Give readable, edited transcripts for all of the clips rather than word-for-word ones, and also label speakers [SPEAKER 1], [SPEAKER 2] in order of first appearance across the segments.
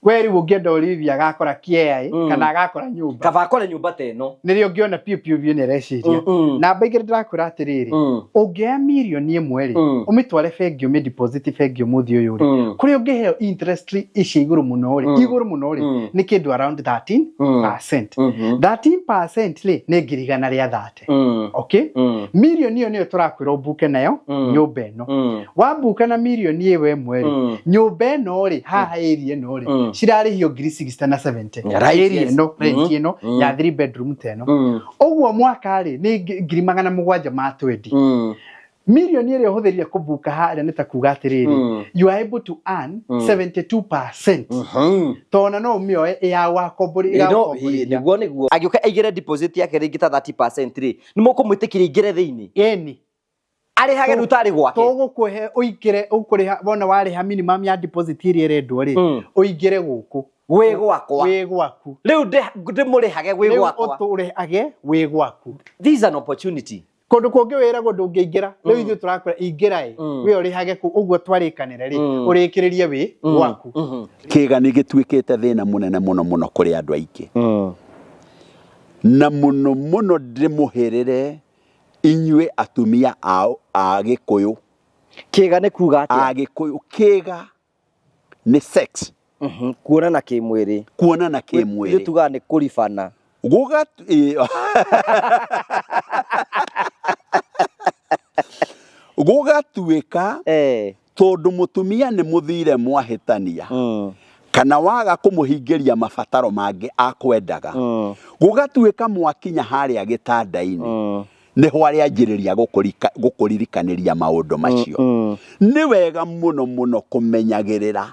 [SPEAKER 1] We rĩu ũngĩenda Olivia agakora kĩea kana agakora nyũmba.
[SPEAKER 2] Kaba akore nyũmba ta ĩno.
[SPEAKER 1] Nĩrĩo ũngĩona piũ piũ piũ nĩ areciria. Namba 2 ndĩrakwĩra atĩrĩrĩ, ũngĩoya mirioni 1 rĩ, ũmĩtware bengi, ũmĩ deposit bengi ũmũthĩ ũyũ rĩ, kũrĩa ũngĩheo interest ici igũrũ mũno rĩ, igũrũ mũno rĩ, nĩ kĩndũ around 13%. 13% rĩ, nĩ 130,000. Okay, mirioni ĩyo nĩyo tũrakwĩra ũmbuke nayo nyũmba ĩno. Wambuka na mirioni ĩyo 1 rĩ, nyũmba ĩno rĩ, haha area ĩno rĩ, cirarĩhio ngiri 60 na 70. Area ĩno, rent ĩno ya 3 bedroom ta ĩno. Ũguo mwaka rĩ, nĩ 720,000. Mirioni ĩrĩa ũhũthĩrire kũbuka harĩa nĩ ta kuga atĩrĩrĩ, you are able to earn 72%. Tona no ũmĩoe ya wakombori
[SPEAKER 2] Ĩno, ĩ,
[SPEAKER 1] ĩgagũkomborithia.
[SPEAKER 2] Nĩguo agĩũka aigĩre deposit yake rĩngĩ ta 30% rĩ, nĩ mũkũmwĩtĩkĩria aingĩre thĩinĩ?
[SPEAKER 1] Ĩni.
[SPEAKER 2] Arĩhage rĩu tarĩ gwake.
[SPEAKER 1] Tũgũkũhe ũingĩre, ũkũrĩha wona warĩha minimum ya deposit ĩrĩa ĩrendwo rĩ, ũingĩre gũkũ.
[SPEAKER 2] Gwĩ gwakwa.
[SPEAKER 1] Wĩ gwaku.
[SPEAKER 2] Rĩu ndĩmũrĩhage gwĩ
[SPEAKER 1] Rĩu
[SPEAKER 2] gwakwa.
[SPEAKER 1] ũtũrĩhage wĩ gwaku.
[SPEAKER 2] This is an opportunity.
[SPEAKER 1] Kũndũ kũngĩ wĩragwo ndũngĩingĩra, rĩu ithuĩ tũrakwĩra ingĩra ĩ, we ũrĩhage kũu ũguo twarĩkanĩra rĩ, ũrĩkĩrĩrie wĩ gwaku.
[SPEAKER 3] Kĩga nĩ gĩtuĩkĩte thĩna mũnene mũno mũno kũrĩ andũ aingĩ, na mũno mũno ndĩmũhĩrĩre inyuĩ atumia a Gĩkũyũ.
[SPEAKER 2] Kĩga nĩ kuga atĩa?
[SPEAKER 3] A Gĩkũyũ, kĩga nĩ sex.
[SPEAKER 2] Kuonana kĩmwĩrĩ.
[SPEAKER 3] Kuonana kĩmwĩrĩ.
[SPEAKER 2] Ithuĩ tugaga nĩ kũribana.
[SPEAKER 3] Gũgatuĩka tondũ mũtumia nĩ mũthire mwahĩtania, kana waga kũmũhingĩria mabataro mangĩ akwendaga, gũgatuĩka mwakinya harĩa gĩtanda-inĩ, nĩho arĩanjĩrĩria gũkũririkanĩria maũndũ macio. Nĩ wega mũno mũno kũmenyagĩrĩra,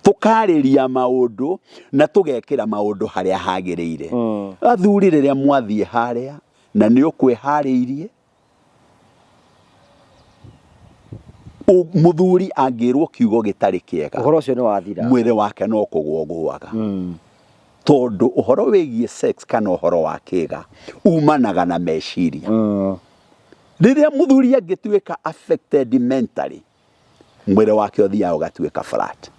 [SPEAKER 3] tũkarĩria maũndũ na tũgekĩra maũndũ harĩa hagĩrĩire. Athuri, rĩrĩa mwathiĩ harĩa na nĩ ũkwĩharĩirie, mũthuri angĩrwo kiugo gĩtarĩ kĩega,
[SPEAKER 2] ũhoro ũcio nĩ wathira.
[SPEAKER 3] Mwĩrĩ wake no kũgwa ũgũaga, tondũ ũhoro wĩgiĩ sex kana ũhoro wa kĩga umanaga na meciria. Rĩrĩa mũthuri angĩtuĩka affected mentally, mwĩrĩ wake ũthiaga ũgatuĩka flat.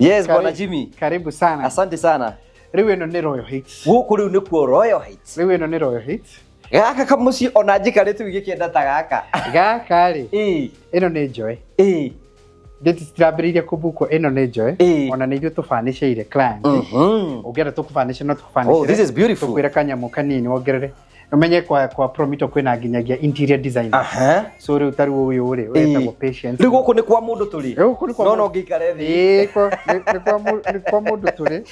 [SPEAKER 2] Yes, Bwana Jimmy.
[SPEAKER 1] Karibu sana.
[SPEAKER 2] Asante sana.
[SPEAKER 1] Rĩu ĩno nĩ Royal Heights.
[SPEAKER 2] Gũkũ rĩu nĩkuo Royal Heights.
[SPEAKER 1] Rĩu ĩno nĩ Royal Heights.
[SPEAKER 2] Gaka kamũciĩ ona njikarĩte rĩu gĩkĩenda ta gaka.
[SPEAKER 1] Gaka rĩ, ĩno nĩ njoe. Date citirambĩrĩirie kũbukwo, ĩno nĩ njoe. Ona nĩ ithuĩ tũbanicĩire client. Ũngĩenda tũkũbanicĩre no tũkũbanicĩre.
[SPEAKER 2] Oh, this is beautiful.
[SPEAKER 1] Tũkwĩre kanyamũ kanini wongerere. Ũmenye kwa Promito kwĩna nginyagia interior design. So rĩu ta rĩu ũyũ rĩ, wĩtagwo Patience.
[SPEAKER 2] Rĩu gũkũ nĩ kwa mũndũ tũrĩ.
[SPEAKER 1] Rĩu gũkũ nĩ kwa
[SPEAKER 2] No
[SPEAKER 1] mũndũ.
[SPEAKER 2] no ngĩikare thĩ.
[SPEAKER 1] Ĩĩ, nĩ kwa mũndũ tũrĩ.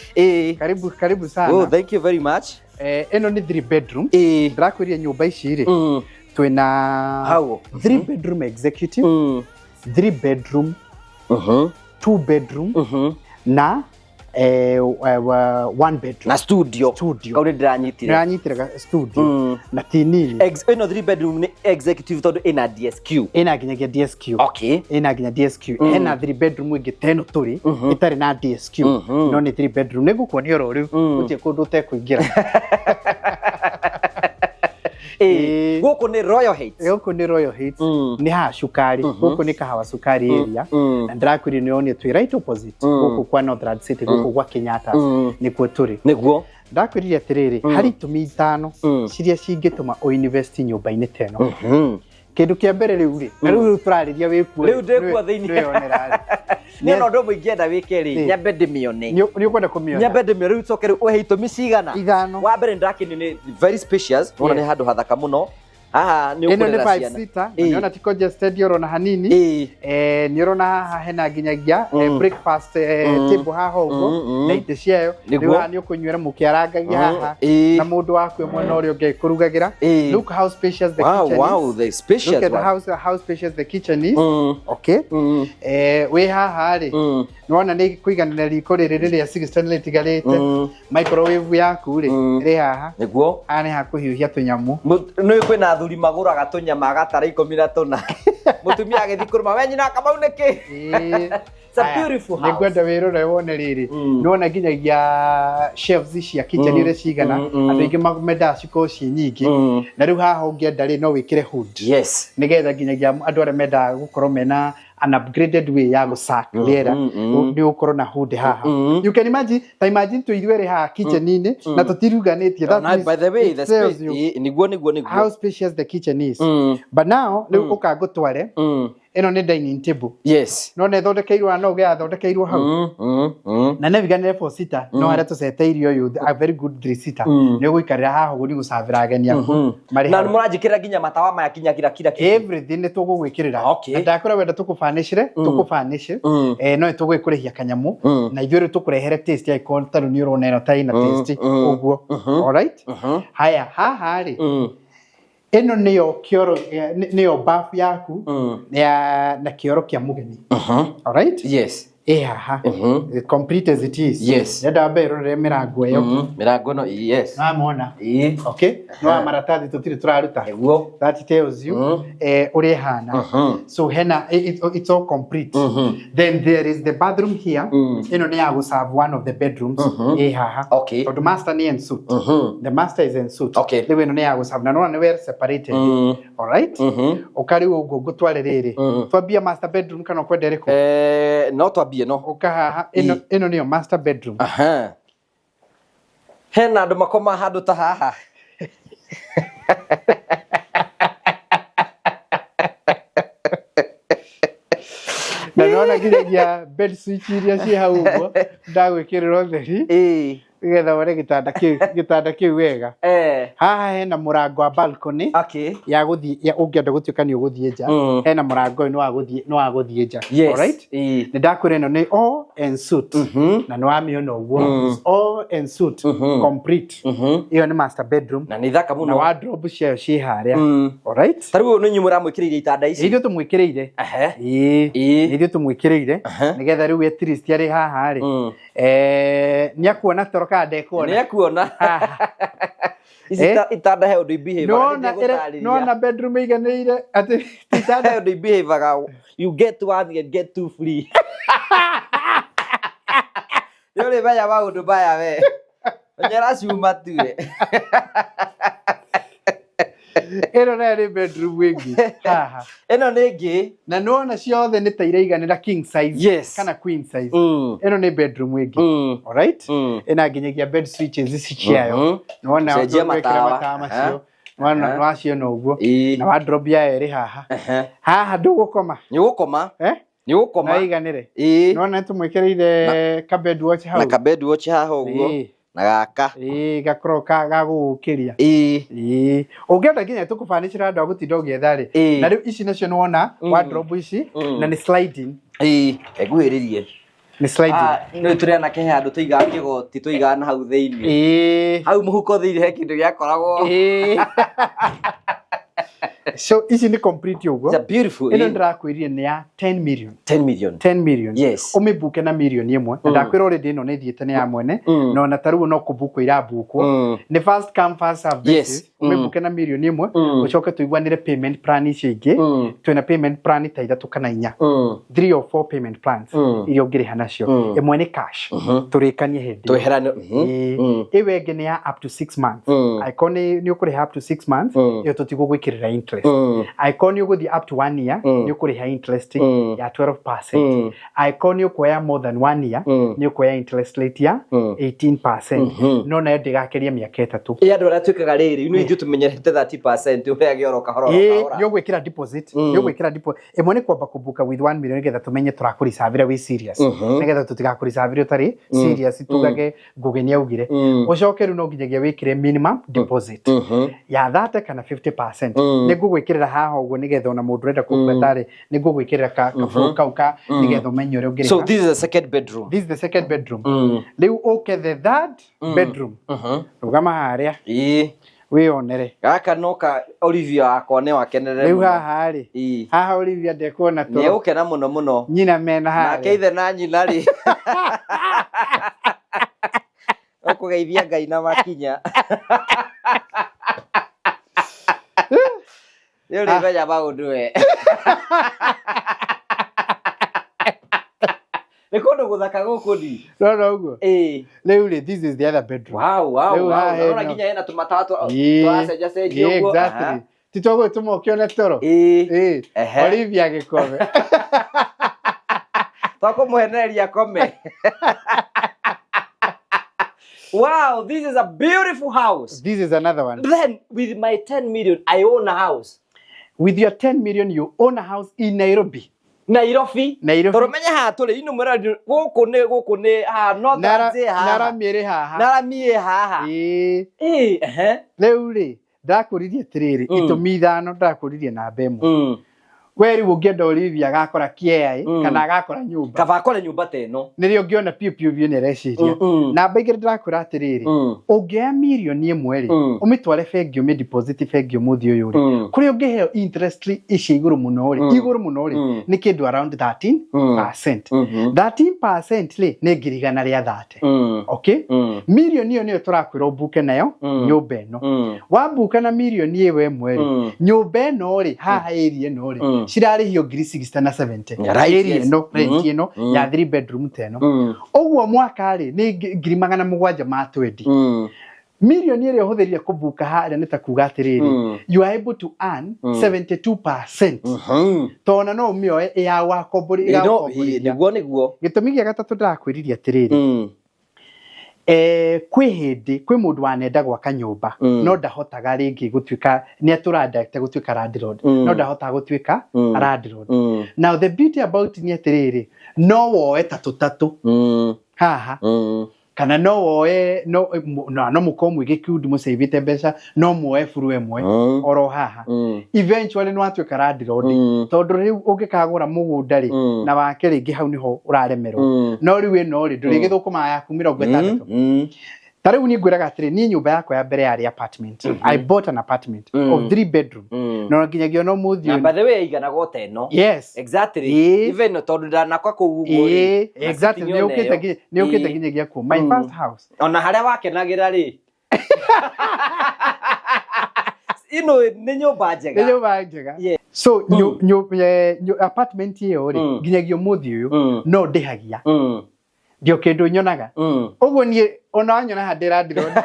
[SPEAKER 1] Karibu, karibu sana.
[SPEAKER 2] Oh, thank you very much.
[SPEAKER 1] Ĩno nĩ 3 bedroom. Ndĩrakwĩria nyũmba ici rĩ, twĩna
[SPEAKER 2] Hau.
[SPEAKER 1] 3 bedroom executive, 3 bedroom, 2 bedroom na 1 bedroom.
[SPEAKER 2] Na studio.
[SPEAKER 1] Studio.
[SPEAKER 2] Kau nĩ ndĩranyitire.
[SPEAKER 1] Ndĩranyitire studio. Na ti nini.
[SPEAKER 2] Ĩno 3 bedroom nĩ executive tondũ ĩna DSQ.
[SPEAKER 1] Ĩna nginyagia DSQ.
[SPEAKER 2] Okay.
[SPEAKER 1] Ĩna nginya DSQ. Hena 3 bedroom ĩngĩ ta ĩno tũrĩ, ĩtarĩ na DSQ. No nĩ 3 bedroom. Nĩ ngũkuonia oro rĩu. Gũtirĩ kũndũ ũtekũingĩra.
[SPEAKER 2] Gũkũ nĩ Royal Heights.
[SPEAKER 1] Gũkũ nĩ Royal Heights. Nĩ haha cukari. Gũkũ nĩ kahawa cukari area. Na ndĩrakwĩrire nĩ onio twĩ right opposite. Gũkũ kwa Northland City, gũkũ gwa Kenyatta. Nĩkuo tũrĩ.
[SPEAKER 2] Nĩguo.
[SPEAKER 1] Ndakwĩrire atĩrĩrĩ, harĩ itũmi 5 ciria cingĩtũma ũinvest nyũmba-inĩ ta ĩno. Kĩndũ kĩa mbere rĩu rĩ, na rĩu tũrarĩria wĩ kuo.
[SPEAKER 2] Rĩu ndĩ kuo thĩinĩ.
[SPEAKER 1] Nĩwĩyonera rĩ.
[SPEAKER 2] Nĩ ona ũndũ ũmwe ingĩenda wĩke rĩ, nyambe ndĩmĩone.
[SPEAKER 1] Nĩ ũkwenda kũmĩona?
[SPEAKER 2] Nyambe ndĩmĩone, rĩu coke rĩu ũhe itũmi cigana?
[SPEAKER 1] 5.
[SPEAKER 2] Wa mbere nĩndakĩnio nĩ very spacious, wona nĩ handũ hathaka mũno. Haha nĩ
[SPEAKER 1] Ĩno nĩ
[SPEAKER 2] ũkũrera
[SPEAKER 1] 5
[SPEAKER 2] ciana.
[SPEAKER 1] seater na
[SPEAKER 2] Ĩĩ.
[SPEAKER 1] nĩona ti congested ũrona hanini.
[SPEAKER 2] Ĩĩ.
[SPEAKER 1] Nĩ ũrona haha hena nginyagia breakfast table haha ũguo na itĩ ciayo.
[SPEAKER 2] Nĩguo.
[SPEAKER 1] Rĩu haha nĩ ũkũnyuĩra mũkĩarangagia haha
[SPEAKER 2] Ĩĩ.
[SPEAKER 1] na mũndũ waku mwena ũrĩa ũngĩ kũrugagĩra.
[SPEAKER 2] Ĩĩ.
[SPEAKER 1] Look how spacious the
[SPEAKER 2] Wow,
[SPEAKER 1] kitchen
[SPEAKER 2] wow,
[SPEAKER 1] is.
[SPEAKER 2] the spacious
[SPEAKER 1] Look at
[SPEAKER 2] one.
[SPEAKER 1] how spacious the kitchen is. Okay. Wĩ haha rĩ, nĩwona nĩ kũiganĩra riko rĩrĩ rĩrĩa 6 rĩtigarĩte. Microwave yaku rĩ, ĩrĩ haha.
[SPEAKER 2] Nĩguo.
[SPEAKER 1] Haha nĩ hakũhiũhia tũnyamũ.
[SPEAKER 2] Nĩ kwĩna athuri magũraga tũnyama gatara 14. Mũtumia agĩthiĩ kũrũma we nyina Kamau nĩkĩ?
[SPEAKER 1] Ĩĩ.
[SPEAKER 2] It's a
[SPEAKER 1] Aya,
[SPEAKER 2] beautiful house.
[SPEAKER 1] nĩngwenda wĩrore wone rĩrĩ, nĩwona nginyagia shelves cia kitchen ũrĩa cigana. Andũ aingĩ mendaga cikorwo ciĩ nyingĩ, na rĩu haha ũngĩenda rĩ, no wĩkĩre hood nĩgetha nginyagia andũ arĩa mendaga gũkorwo mena an upgraded way ya gũsack rĩera, nĩ ũkorwo na hood haha. You can imagine, ta imagine twĩ ithuerĩ haha kitchen-inĩ na tũtiruganĩtie. That
[SPEAKER 2] Na
[SPEAKER 1] means
[SPEAKER 2] by the way,
[SPEAKER 1] it
[SPEAKER 2] the
[SPEAKER 1] tells
[SPEAKER 2] space
[SPEAKER 1] you
[SPEAKER 2] ĩĩ, nĩguo nĩguo nĩguo.
[SPEAKER 1] how spacious the kitchen is. But now rĩu ũkangũtware, ĩno nĩ dining table. No nĩ ĩthondekeirwo no ũgĩa yathondekeirwo hau na nĩ wiganĩre four seater, no harĩa tũceteirie ũyũ a very good three seater, nĩ ũgũikarĩra haha ũguo, nĩ gũcabĩra ageni aku marĩ
[SPEAKER 2] Na
[SPEAKER 1] hau.
[SPEAKER 2] nĩ mũranjĩkĩrĩra nginya matawa maya kinya kira kira kĩndũ.
[SPEAKER 1] Everything nĩ tũgũgwĩkĩrĩra.
[SPEAKER 2] Okay.
[SPEAKER 1] Na ndakwĩra wenda tũkũbanĩcĩre, tũkũbanĩce, no nĩ tũgũgĩkũrĩhia kanyamũ na ithuĩ rĩu tũkũrehere taste angĩkorwo ta rĩu nĩ ũrona ĩno ta ĩna taste ũguo. Alright, haya, haha rĩ, ĩno nĩyo kĩoro, nĩyo bafu yaku ya na kĩoro kĩa mũgeni. Alright. Ĩ haha, complete as it is. Ndenda wambe ĩrorere mĩrango ĩyo.
[SPEAKER 2] Mĩrango ĩno, yes.
[SPEAKER 1] Namona?
[SPEAKER 2] Ĩĩ.
[SPEAKER 1] Okay, no wa maratathi tũtirĩ tũraruta.
[SPEAKER 2] Nĩguo.
[SPEAKER 1] That tells you ũrĩa ĩhana. So hena it's all complete. Then there is the bathroom here. Ĩno nĩ ya gũserve one of the bedrooms ĩ haha. Tondũ master nĩ en suite. The master is en suite. Rĩu ĩno nĩ ya gũserve na nĩwona nĩ well separated. Alright, ũka rĩu ũguo ngũtware rĩrĩ, twambia master bedroom kana ũkwenda ĩrĩkũ?
[SPEAKER 2] No twambie no.
[SPEAKER 1] Ũka haha, ĩno ĩno nĩyo master bedroom.
[SPEAKER 2] Aha. Hena andũ makoma handũ ta haha.
[SPEAKER 1] Na nĩwona nginyagia bed switch iria ciĩ hau ũguo, ndagwĩkĩrĩra ũtheri nĩgetha wone gĩtanda kĩu wega. Haha hena mũrango wa balcony ya gũthiĩ ya ũngĩenda gũtuĩka nĩ ũgũthiĩ nja. Hena mũrango ũyũ nĩ wa gũthiĩ nja. Alright. Nĩ ndakwĩra ĩno nĩ all en suite na nĩ wamĩona ũguo. It's all en suite, complete. Ĩyo nĩ master bedroom.
[SPEAKER 2] Na nĩ thaka
[SPEAKER 1] Na
[SPEAKER 2] mũno.
[SPEAKER 1] wardrobe ciayo ciĩ harĩa. Alright.
[SPEAKER 2] Ta rĩu ũyũ nĩ inyuĩ mũramwĩkĩrĩire itanda ici.
[SPEAKER 1] Ithuĩ tũmwĩkĩrĩire. Ĩĩ. Ithuĩ tũmwĩkĩrĩire nĩgetha rĩu at least arĩ haha rĩ, nĩ akuona toro kana ndekuona.
[SPEAKER 2] Nĩ ekuona.
[SPEAKER 1] Haha.
[SPEAKER 2] Ici itanda he ũndũ ibehavaga.
[SPEAKER 1] Nĩwona nĩwona bedroom ĩiganĩire atĩ
[SPEAKER 2] itanda he ũndũ ibehavaga. You get one and get two free. Nĩ ũrĩ menya maũndũ maya we. Menyera cuma tuwe.
[SPEAKER 1] Ĩno nayo nĩ bedroom ĩngĩ haha.
[SPEAKER 2] Ĩno nĩ ĩngĩ.
[SPEAKER 1] Na nĩwona ciothe nĩ ta iraiganĩra king size kana queen size. Ĩno nĩ bedroom ĩngĩ. Alright. Ĩna nginyagia bed switches ici ciayo. Nĩwona
[SPEAKER 2] Cenjia
[SPEAKER 1] wekĩra
[SPEAKER 2] matawa.
[SPEAKER 1] matawa macio. Nĩwona nĩwaciona ũguo. Na wardrobe yayo ĩrĩ haha. Haha ndũgũkoma.
[SPEAKER 2] Nĩ ũgũkoma.
[SPEAKER 1] Eh?
[SPEAKER 2] Nĩ ũgũkoma.
[SPEAKER 1] Na ĩiganĩre.
[SPEAKER 2] Ĩĩ.
[SPEAKER 1] Nĩwona nĩtũmwĩkĩrĩire ka bed watch hau.
[SPEAKER 2] Na ka bed watch haha ũguo. Na gaka.
[SPEAKER 1] Ĩĩ, gakorwo ga gũgũkĩria. Ĩĩ, ũngĩenda nginya tũkũbanĩcĩra andũ a gũtinda ũgĩetha rĩ. Na rĩu ici nacio nĩwona wardrobe ici na nĩ sliding.
[SPEAKER 2] Ĩĩ. Nguhĩrĩrie.
[SPEAKER 1] Nĩ sliding.
[SPEAKER 2] Ah, nĩ tũrĩ anake he handũ tũigaga kĩgoti tũigaga na hau thĩinĩ. Hau mũhuko thĩinĩ he kĩndũ gĩakoragwo.
[SPEAKER 1] Ĩĩ. So ici nĩ complete ũguo.
[SPEAKER 2] It's a beautiful.
[SPEAKER 1] Ĩno ndĩrakwĩrire nĩ ya 10 million.
[SPEAKER 2] 10 million.
[SPEAKER 1] 10 million. Ũmĩbuke na mirioni 1, na ndakwĩra already ĩno nĩ ĩthiĩte, nĩ ya mwene, na ona ta rĩu no kũbukwo irabukwo, nĩ first come first serve basis. Ũmĩbuke na mirioni 1, ũcoke tũiguanĩre payment plan icio ingĩ. Twĩna payment plan ta ithatũ kana inya, three or four payment plans iria ũngĩrĩha nacio. Ĩmwe nĩ cash, tũrĩkanie hĩndĩ ĩyo.
[SPEAKER 2] Tweherane.
[SPEAKER 1] Ĩĩ. Ĩyo ĩngĩ nĩ ya up to 6 months. Angĩkorwo nĩ ũkũrĩha up to 6 months, ĩyo tũtigũgwĩkĩrĩra interest. Angĩkorwo nĩ ũgũthiĩ up to one year, nĩ ũkũrĩha interest ya 12%. Angĩkorwo nĩ ũkuoya more than one year, nĩ ũkuoya interest rate ya 18%, no nayo ndĩgakĩria mĩaka 3.
[SPEAKER 2] Ĩ andũ arĩa twĩkaga rĩrĩ, ino ithuĩ tũmenyerete 30% ũrĩa oro kahora oro kahora.
[SPEAKER 1] Nĩ ũgwĩkĩra deposit, nĩ ũgwĩkĩra deposit ĩmwe nĩ kwamba kũbuka with 1 million nĩgetha tũmenye tũrakũricavĩra wĩ serious, nĩgetha tũtigakũricavĩre ũtarĩ serious, tugage Ngugi nĩ augire. Ũcoke rĩu no nginyagia wĩkĩre minimum deposit ya 30 kana 50%. Nĩ ngũgwĩkĩrĩra haha ũguo nĩgetha ona mũndũ ũrenda kũbuata rĩ, nĩ ngũgwĩkĩrĩra ka kabũrũ kau ka nĩgetha ũmenye ũrĩa ũngĩrĩha.
[SPEAKER 2] So this is the second bedroom.
[SPEAKER 1] This is the second bedroom. Rĩu ũke the third bedroom. Rũgama harĩa wĩyonere.
[SPEAKER 2] Gaka no ka Olivia wakwa nĩ wakenerere
[SPEAKER 1] Rĩu
[SPEAKER 2] mũno.
[SPEAKER 1] haha rĩ, haha Olivia ndekuona
[SPEAKER 2] Nĩ
[SPEAKER 1] toro.
[SPEAKER 2] egũkena mũno mũno.
[SPEAKER 1] Nyina mena
[SPEAKER 2] Nake
[SPEAKER 1] harĩa.
[SPEAKER 2] ithe na nyina rĩ, ũkũgeithia Ngai na makinya. Nĩ ũrĩmenya maũndũ we. Nĩ kũndũ gũthaka gũkũ ndi.
[SPEAKER 1] Rora ũguo. Rĩu rĩ, this is the other bedroom.
[SPEAKER 2] Wow.
[SPEAKER 1] Rĩu haha
[SPEAKER 2] Ũrona
[SPEAKER 1] ĩno.
[SPEAKER 2] nginya hena tũmatawa tũracenjacenjia ũguo.
[SPEAKER 1] Exactly. Ti twagũgĩtũma ũkĩone toro. Ĩĩ. Olivia gĩkome.
[SPEAKER 2] Twakũmũhenereria kome. Wow, this is a beautiful house.
[SPEAKER 1] This is another one.
[SPEAKER 2] Then with my 10 million, I own a house.
[SPEAKER 1] With your 10 million, you own a house in Nairobi.
[SPEAKER 2] Nairobi.
[SPEAKER 1] Nairobi.
[SPEAKER 2] Tondũ menye haha tũrĩ ino mwĩra gũkũ nĩ haha Northlands ĩ haha.
[SPEAKER 1] Naramĩ ĩrĩ haha.
[SPEAKER 2] Narami ĩ haha.
[SPEAKER 1] Ĩĩ.
[SPEAKER 2] Ĩĩ, ehe.
[SPEAKER 1] Rĩu rĩ, ndakũririe atĩrĩrĩ, itũmi ithano ndakũririe namba 1. We rĩu ũngĩenda Olivia agakora kĩea ĩ, kana agakora nyũmba.
[SPEAKER 2] Kaba akore nyũmba ta ĩno.
[SPEAKER 1] Nĩrĩo ũngĩona piũ piũ piũ nĩ areciria. Namba 2 ndĩrakwĩra atĩrĩrĩ, ũngĩoya mirioni 1 rĩ, ũmĩtware bengi, ũmĩ deposit bengi ũmũthĩ ũyũ rĩ, kũrĩa ũngĩheo interest ici igũrũ mũno rĩ, igũrũ mũno rĩ, nĩ kĩndũ around 13%. 13% rĩ, nĩ 130,000. Okay? Mirioni ĩyo nĩyo tũrakwĩra ũmbuke nayo nyũmba ĩno. Wambuka na mirioni ĩyo 1 rĩ, nyũmba ĩno rĩ, haha area ĩno rĩ, cirarĩhio ngiri 60 na 70.
[SPEAKER 2] Right,
[SPEAKER 1] Area
[SPEAKER 2] yes.
[SPEAKER 1] ĩno, rent ĩno ya 3 bedroom ta ĩno. Ũguo mwaka rĩ, nĩ 720,000. Mirioni ĩrĩa ũhũthĩrire kũbuka harĩa nĩ ta kuga atĩrĩrĩ, you are able to earn 72%. Tona no ũmĩoe ĩ ya wakombori
[SPEAKER 2] Ĩno, ĩĩ,
[SPEAKER 1] ĩgagũkomborithia.
[SPEAKER 2] nĩguo nĩguo.
[SPEAKER 1] Gĩtũmi gĩa gatatũ ndĩrakwĩririe atĩrĩrĩ, kwĩ hĩndĩ kwĩ mũndũ wanenda gwaka nyũmba, no ndahotaga rĩngĩ gũtuĩka nĩ atũrandete gũtuĩka landlord, no ndahotaga gũtuĩka landlord. Now the beauty about nĩ atĩrĩrĩ, no woe tatũ tatũ haha, kana no woe no no mũkorwo mwĩ gĩkundi mũcĩvĩte mbeca, no muoe buru ĩmwe oro haha. Eventually nĩ watuĩka landlord, tondũ rĩu ũngĩkagũra mũgũnda rĩ, na wake rĩngĩ hau nĩho ũraremerwo. No rĩu ĩno rĩ, ndũrĩgĩthũkũmaga yaku 60. Ta rĩu niĩ ngwĩraga atĩrĩ, niĩ nyũmba yakwa ya mbere yarĩ apartment. I bought an apartment of 3 bedroom, no nginyagia ona ũmũthĩ
[SPEAKER 2] Na
[SPEAKER 1] ũyũ.
[SPEAKER 2] by the way ĩiganaga o ta ĩno.
[SPEAKER 1] Yes.
[SPEAKER 2] Exactly.
[SPEAKER 1] Ĩĩ.
[SPEAKER 2] Even tondũ ndanakwa kũu ũguo rĩ,
[SPEAKER 1] Ĩĩ, exactly,
[SPEAKER 2] na sitting ona ĩyo.
[SPEAKER 1] nĩ ũkĩte
[SPEAKER 2] Ĩĩ.
[SPEAKER 1] nginyagia kuo my first house.
[SPEAKER 2] Ona harĩa wakenagĩra rĩ, ĩno nĩ nyũmba njega.
[SPEAKER 1] Nĩ nyũmba njega.
[SPEAKER 2] Yeah.
[SPEAKER 1] So apartment ĩyo rĩ, nginyagia ũmũthĩ ũyũ no ndĩhagia, ndio kĩndũ nyonaga. Ũguo niĩ ona wanyona haha ndĩra ndĩrona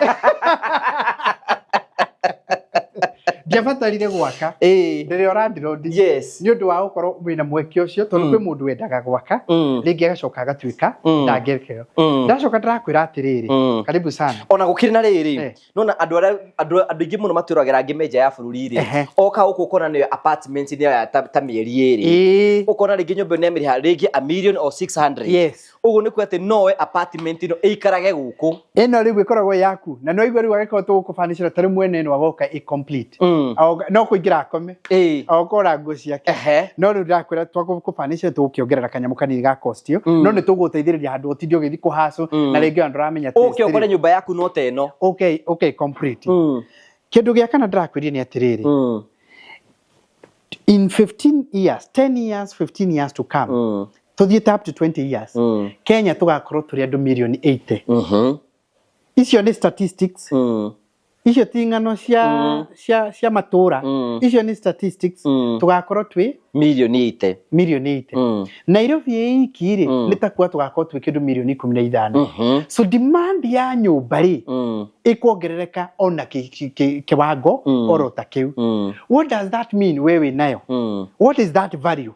[SPEAKER 1] ndiabatarire gwaka, ndĩrĩ o landlord. Nĩ ũndũ wa gũkorwo wĩna mweke ũcio, tondũ kwĩ mũndũ wendaga gwaka, rĩngĩ agacoka agatuĩka ndangĩkeo. Ndacoka ndĩrakwĩra atĩrĩrĩ, karibu sana.
[SPEAKER 2] Ona gũkĩrĩ na rĩrĩ, nona andũ arĩa andũ aingĩ mũno matũragĩra angĩ me nja ya bũrũri rĩ, oka gũkũ ũkona nĩ apartment nĩ ya ta mĩeri 2, ũkona rĩngĩ nyũmba ĩyo nĩ amĩrĩha rĩngĩ a million or 600. Ũguo nĩ kuga atĩ nowe apartment ĩno ĩikarage gũkũ.
[SPEAKER 1] Ĩno rĩu ĩkoragwo yaku, na no igua rĩu agĩkorwo tũgũkũbanicĩra ta rĩu mwene ĩno agoka ĩ complete. No kũingĩra akome, agokora nguo ciake. No rĩu ndĩrakwĩra twakũbanicĩra tũgũkĩongerera kanyamũ kanini ga cost ĩyo, no nĩ tũgũteithĩrĩria handũ ũtinde ũgĩthiĩ kũhacũ, na rĩngĩ ona ndũramenya
[SPEAKER 2] Ũke ũkore nyũmba yaku no ta ĩno.
[SPEAKER 1] Okay, complete. Kĩndũ gĩa kana ndĩrakwĩria nĩ atĩrĩrĩ, in 15 years, 10 years, 15 years to come, tũthiĩte up to 20 years, Kenya tũgakorwo tũrĩ andũ mirioni 80. Icio nĩ statistics. Icio ti ng'ano cia cia matũra, icio nĩ statistics. Tũgakorwo twĩ
[SPEAKER 2] Mirioni 80.
[SPEAKER 1] Mirioni 80. Nairobi ĩ iki rĩ, nĩ ta kuga tũgakorwo twĩ kĩndũ mirioni 15. So demand ya nyũmba rĩ, ĩkuongerereka ona kiwango oro ta kĩu. What does that mean we wĩ nayo? What is that value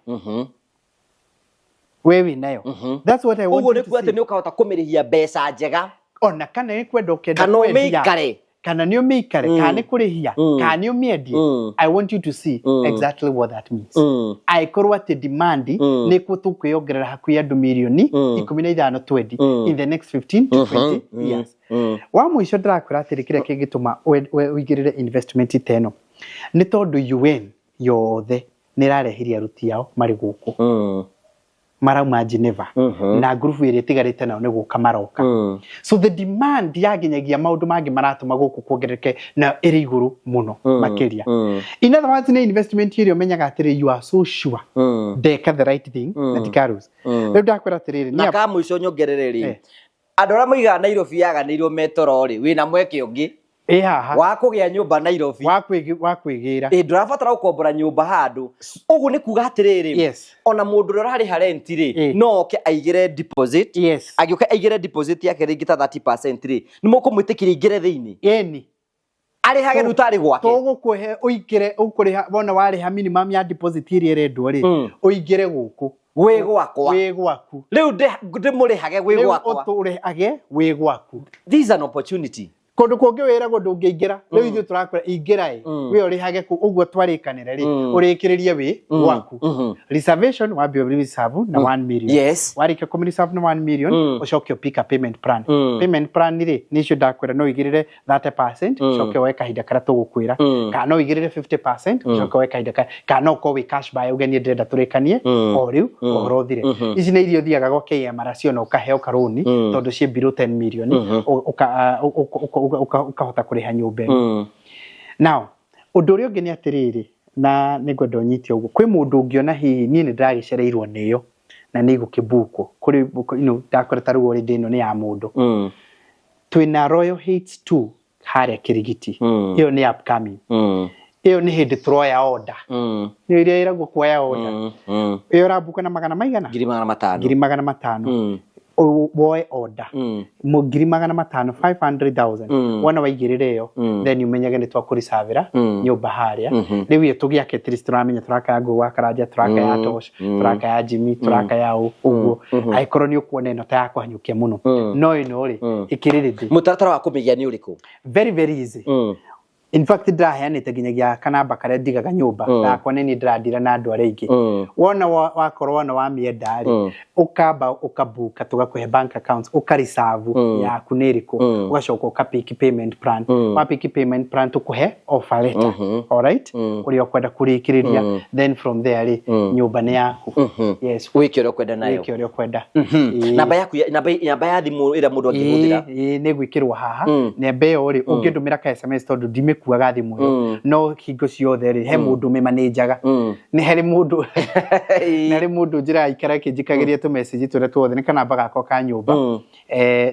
[SPEAKER 1] we wĩ nayo? That's what I want
[SPEAKER 2] Ũguo
[SPEAKER 1] you
[SPEAKER 2] nĩ
[SPEAKER 1] to
[SPEAKER 2] kuga atĩ
[SPEAKER 1] see.
[SPEAKER 2] nĩ ũkahota kũmĩrĩhia mbeca njega.
[SPEAKER 1] Ona kana nĩ kwenda ũkenda
[SPEAKER 2] Kana
[SPEAKER 1] kwendia,
[SPEAKER 2] ũmĩikare.
[SPEAKER 1] Kana nĩ ũmĩikare, kana nĩ kũrĩhia, kana nĩ ũmĩendie. I want you to see exactly what that means. Angĩkorwo atĩ demand nĩ kuo tũkwĩongerera hakuhĩ andũ mirioni 15 20 in the next 15 to 20 years. Wa mũico ndĩrakwĩra atĩrĩ, kĩrĩa kĩngĩtũma ũigĩrĩre investment ta ĩno nĩ tondũ UN yothe nĩ ĩrarehirie aruti ao marĩ gũkũ, marauma Geneva, na ngurubu ĩrĩa ĩtigarĩte nao nĩ gũka maroka. So the demand ya nginyagia maũndũ mangĩ maratũma gũkũ kuongerereke na ĩrĩ igũrũ mũno makĩria. In other words, nĩ investment ĩrĩa ũmenyaga atĩrĩ, you are so sure ndeka the right thing na tikarose. Rĩu ndakwĩra atĩrĩrĩ,
[SPEAKER 2] Na
[SPEAKER 1] nĩ
[SPEAKER 2] ka mũico nyongerere rĩ,
[SPEAKER 1] Eh.
[SPEAKER 2] andũ arĩa moigaga Nairobi yaganĩirwo metoro rĩ, wĩna mweke ũngĩ
[SPEAKER 1] Ĩ haha
[SPEAKER 2] wa kũgĩa nyũmba Nairobi.
[SPEAKER 1] Wa kwĩgĩra.
[SPEAKER 2] Ĩ ndũrabatara gũkombora nyũmba handũ. Ũguo nĩ kuga atĩrĩrĩ, ona mũndũ ũrĩa ũrarĩha rent rĩ, no oke aigĩre deposit. Agĩũka aigĩre deposit yake rĩngĩ ta 30% rĩ, nĩ mũkũmwĩtĩkĩria aingĩre thĩinĩ, arĩhage rĩu tarĩ gwake?
[SPEAKER 1] Tũgũkũhe ũingĩre, ũkũrĩha wona warĩha minimum ya deposit ĩrĩa ĩrendwo rĩ, ũingĩre gũkũ.
[SPEAKER 2] Gwĩ gwakwa.
[SPEAKER 1] Wĩ gwaku.
[SPEAKER 2] Rĩu ndĩmũrĩhage gwĩ
[SPEAKER 1] Rĩu
[SPEAKER 2] gwakwa.
[SPEAKER 1] ũtũrĩhage wĩ gwaku.
[SPEAKER 2] This is an opportunity.
[SPEAKER 1] Kũndũ kũngĩ wĩragwo ndũngĩingĩra, rĩu ithuĩ tũrakwĩra ingĩra ĩ, we ũrĩhage kũ ũguo twarĩkanĩra rĩ, ũrĩkĩrĩrie wĩ gwaku. Reservation wambe reserve na 1 million. Warĩkia kũ reserve na 1 million, ũcoke ũpika payment plan. Payment plan rĩ, nĩ icio ndakwĩra, no ũigĩrĩre 30% ũcoke woe kahinda karĩa tũgũkwĩra, kana no ũigĩrĩre 50% ũcoke woe kahinda karĩa, kana no ũkorwo wĩ cash buyer uge niĩ ndĩrenda tũrĩkanie o rĩu ũhoro ũthire. Ici nĩ iria ũthiaga gwa KMRC ona ũkaheo karũni tondũ ciĩ below 10 million, ũkahota kũrĩha nyũmba ĩno. Now ũndũ ũrĩa ũngĩ nĩ atĩrĩrĩ, na nĩ ngwenda ũnyite ũguo, kwĩ mũndũ ũngĩona hihi niĩ nĩ ndĩragĩcereirwo nĩyo na nĩ igũkĩbukwo kũrĩ ndakwĩra ta rĩu already ĩno nĩ ya mũndũ. Twĩna Royal Heights 2 harĩa Kirigiti. Ĩyo nĩ upcoming. Ĩyo nĩ hĩndĩ tũroya order. Nĩ iria ĩragwo kuoya order. Ĩyo ũrabuka na magana maigana?
[SPEAKER 2] 500,000.
[SPEAKER 1] 500,000. Woe order. 500,000, 500,000. Wona waigĩrĩra ĩyo, then umenyage nĩ twakũricavĩra nyũmba harĩa. Rĩu ĩyo tũgĩake at least tũramenya tũraka ya Ngũgũ wa Karanja, tũraka ya Tosh, tũraka ya Jimmy, tũraka ya ũ ũguo. Angĩkorwo nĩ ũkuona ĩno ta ya kũhanyũkia mũno, no ĩno rĩ, ĩkĩrĩ ready.
[SPEAKER 2] Mũtaratara wa kũmĩgĩa nĩ ũrĩkũ?
[SPEAKER 1] Very very easy. In fact, ndĩraheanĩte nginyagia kanamba karĩa ndigaga nyũmba yakwa, nĩ niĩ ndĩrandira na andũ arĩa aingĩ. Wona wakorwo wona wamĩenda rĩ, ũkamba ũkabuka, tũgakũhe bank accounts, ũkareserve yaku nĩ ĩrĩkũ, ũgacoka ũkapick payment plan. Wapick payment plan, tũkũhe offer letter, alright, ũrĩa ũkwenda kũrĩkĩrĩria. Then from there rĩ, nyũmba nĩ yaku. Yes.
[SPEAKER 2] Wĩke ũrĩa ũkwenda nayo.
[SPEAKER 1] Wĩke ũrĩa ũkwenda. Ĩĩ.
[SPEAKER 2] Namba yaku namba ya thimũ ĩrĩa mũndũ angĩhũthĩra?
[SPEAKER 1] Ĩĩ, nĩ gwĩkĩrwo haha. Namba ĩyo rĩ, ũngĩndũmĩra ka SMS, tondũ ndimĩkuaga thimũ ĩyo, no hingo ciothe rĩ, he mũndũ ũmĩmanĩnjaga, nĩ harĩ mũndũ, nĩ harĩ mũndũ njĩra aikara akĩnjikagĩria tũ message tũrĩa tuothe. Nĩ kanamba gakwa ka nyũmba.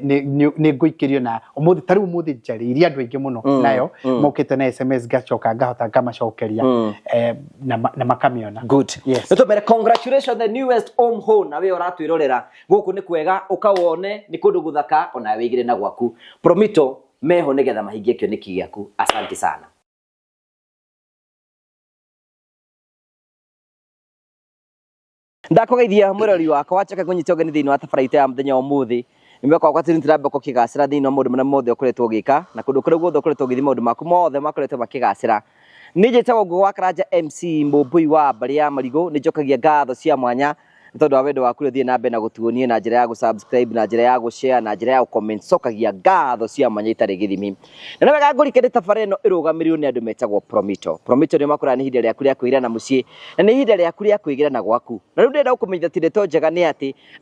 [SPEAKER 1] Nĩ ngũikĩrio na ũmũthĩ, ta rĩu ũmũthĩ njarĩirie andũ aingĩ mũno nayo, mokĩte na SMS, ngacoka ngahota ngamacokeria, na makamĩona.
[SPEAKER 2] Good.
[SPEAKER 1] Yes.
[SPEAKER 2] Nĩtũmere congratulations, the newest home home. Na we ũratwĩrorera gũkũ nĩ kwega, ũkawone nĩ kũndũ gũthaka, ona wĩigĩre na gwaku. Promito meho nĩgetha mahingie kĩoneki gĩaku. Asante sana. Ndakũgeithia mwĩrori wakwa, wacoka kũnyita ũgeni thĩinĩ wa tabarĩra itũ ya mũthenya wa ũmũthĩ. Nĩ mwĩhoko wakwa atĩ nĩtũrambia kũkĩgacĩra thĩinĩ wa maũndũ marĩa mothe ũkoretwo ũgĩka, na kũndũ kũrĩa guothe ũkoretwo ũgĩthiĩ, maũndũ maku mothe makoretwo makĩgacĩra. Niĩ njĩtagwo Ngũgũ wa Karanja, MC Mũmbũi wa mbarĩ ya Marigũ. Nĩ njokagia ngatho cia mwanya nĩ tondũ wa wendo waku ũrĩa ũthiĩ na mbere na gũtuonia na njĩra ya gũ-subscribe, na njĩra ya gũ-share, na njĩra ya gũ-comment. Cokagia ngatho cia mwanya itarĩ gĩthimi. Na nĩ wega ngũrike nĩ tabarĩra ĩno ĩrũgamĩrĩirwo nĩ andũ metagwo Promito. Promito nĩo makwĩraga nĩ ihinda rĩaku rĩa kwĩgĩra na mũciĩ, na nĩ ihinda rĩaku rĩa kwĩgĩra na gwaku. Na rĩu ndĩrenda gũkũmenyithia atĩ ndeto njega nĩ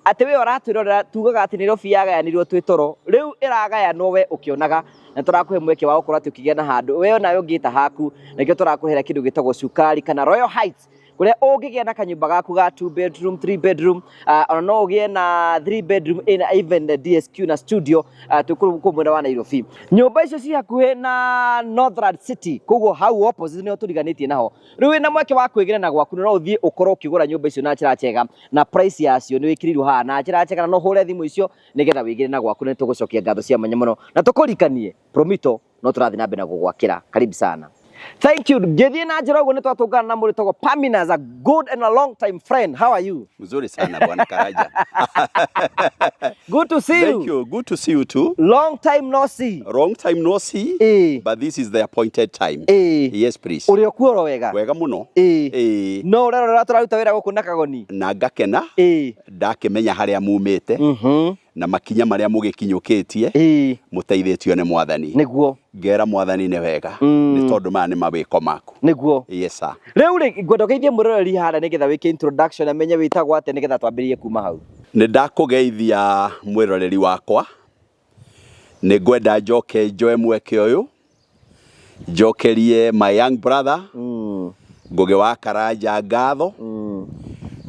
[SPEAKER 2] atĩ we ũratwĩrorera, tugaga atĩ Nairobi yagayanirwo twĩ toro, rĩu ĩragayanwo we ũkĩonaga, na tũrakũhe mweke wa gũkorwo atĩ ũkĩgĩa na handũ we onawe ũngĩta haku, na nĩkĩo tũrakũhera kĩndũ gĩtagwo cukari kana Royal Heights. Kũrĩa ũngĩgĩa na kanyũmba gaku ga 2 bedroom, 3 bedroom, ona no ũgĩe na 3 bedroom ĩna even DSQ na studio, twĩ kũu mwena wa Nairobi. Nyũmba icio ci hakuhĩ na Northland City, koguo hau opposite nĩho tũriganĩtie naho. Rĩu wĩna mweke wa kwĩgĩra na gwaku na no ũthiĩ ũkorwo ũkĩgũra nyũmba icio na njĩra njega, na price yacio nĩ wĩkĩrĩirwo haha na njĩra njega, na no ũhũre thimũ icio nĩgetha wĩgĩre na gwaku. Na nĩtũgũcokia ngatho cia mwanya mũno na tũkũririkanie Promito no tũrathiĩ na mbere na gũgwakĩra. Karibu sana. Thank you. Ngĩthiĩ na njĩra ũguo nĩ twatũngana na mũndũ wĩtagwo Paminas, a good and a long time friend. How are you?
[SPEAKER 3] Mzuri sana bwana Karanja.
[SPEAKER 2] Good to see
[SPEAKER 3] Thank you. Good to see you too.
[SPEAKER 2] Long time no see.
[SPEAKER 3] Long time no see. But this is the appointed time. Yes, please.
[SPEAKER 2] Ũrĩ okuo oro wega?
[SPEAKER 3] Wega mũno.
[SPEAKER 2] No ũrerorera tũraruta wĩra gũkũ na Kagoni.
[SPEAKER 3] Na ngakena. Ndakĩmenya harĩa mumĩte. Na makinya marĩa mũgĩkinyũkĩtie. Mũteithĩtio nĩ Mwathani.
[SPEAKER 2] Nĩguo.
[SPEAKER 3] Ngera Mwathani nĩ wega. Nĩ tondũ maya nĩ mawĩko maku.
[SPEAKER 2] Nĩguo.
[SPEAKER 3] Yes sir.
[SPEAKER 2] Rĩu rĩ, ngwenda ũgeithie mwĩroreri harĩa nĩgetha wĩke introduction amenye wĩtagwo atĩa nĩgetha twambĩrĩrie kuma hau.
[SPEAKER 3] Nĩ ndakũgeithia mwĩroreri wakwa. Nĩ ngwenda njoke njoe mweke ũyũ njokerie my young brother Ngũgĩ wa Karanja ngatho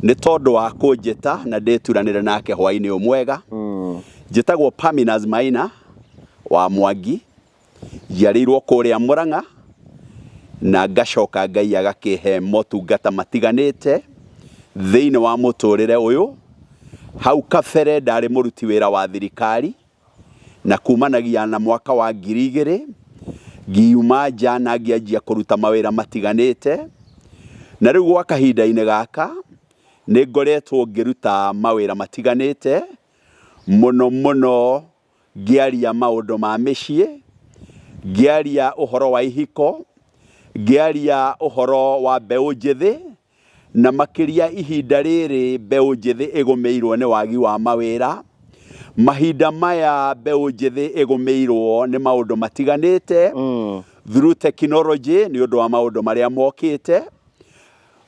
[SPEAKER 3] nĩ tondũ wa kũnjĩta na ndĩturanĩre nake hwainĩ ũyũ mwega. Njĩtagwo Paminas Maina wa Mwangi, njiarĩirwo kũrĩa Mũrang'a na ngacoka Ngai agakĩhe motungata matiganĩte thĩinĩ wa mũtũrĩre ũyũ. Hau kabere ndarĩ mũruti wĩra wa thirikari na kumanagia na mwaka wa 2000 ngiuma nja na ngĩanjia kũruta mawĩra matiganĩte, na rĩu gwa kahinda-inĩ gaka nĩ ngoretwo ngĩruta mawĩra matiganĩte, mũno mũno ngĩaria maũndũ ma mĩciĩ, ngĩaria ũhoro wa ihiko, ngĩaria ũhoro wa mbeũ njĩthĩ, na makĩria ihinda rĩrĩ mbeũ njĩthĩ ĩgũmĩirwo nĩ wagi wa mawĩra. Mahinda maya mbeũ njĩthĩ ĩgũmĩirwo nĩ maũndũ matiganĩte through technology nĩ ũndũ wa maũndũ marĩa mokĩte.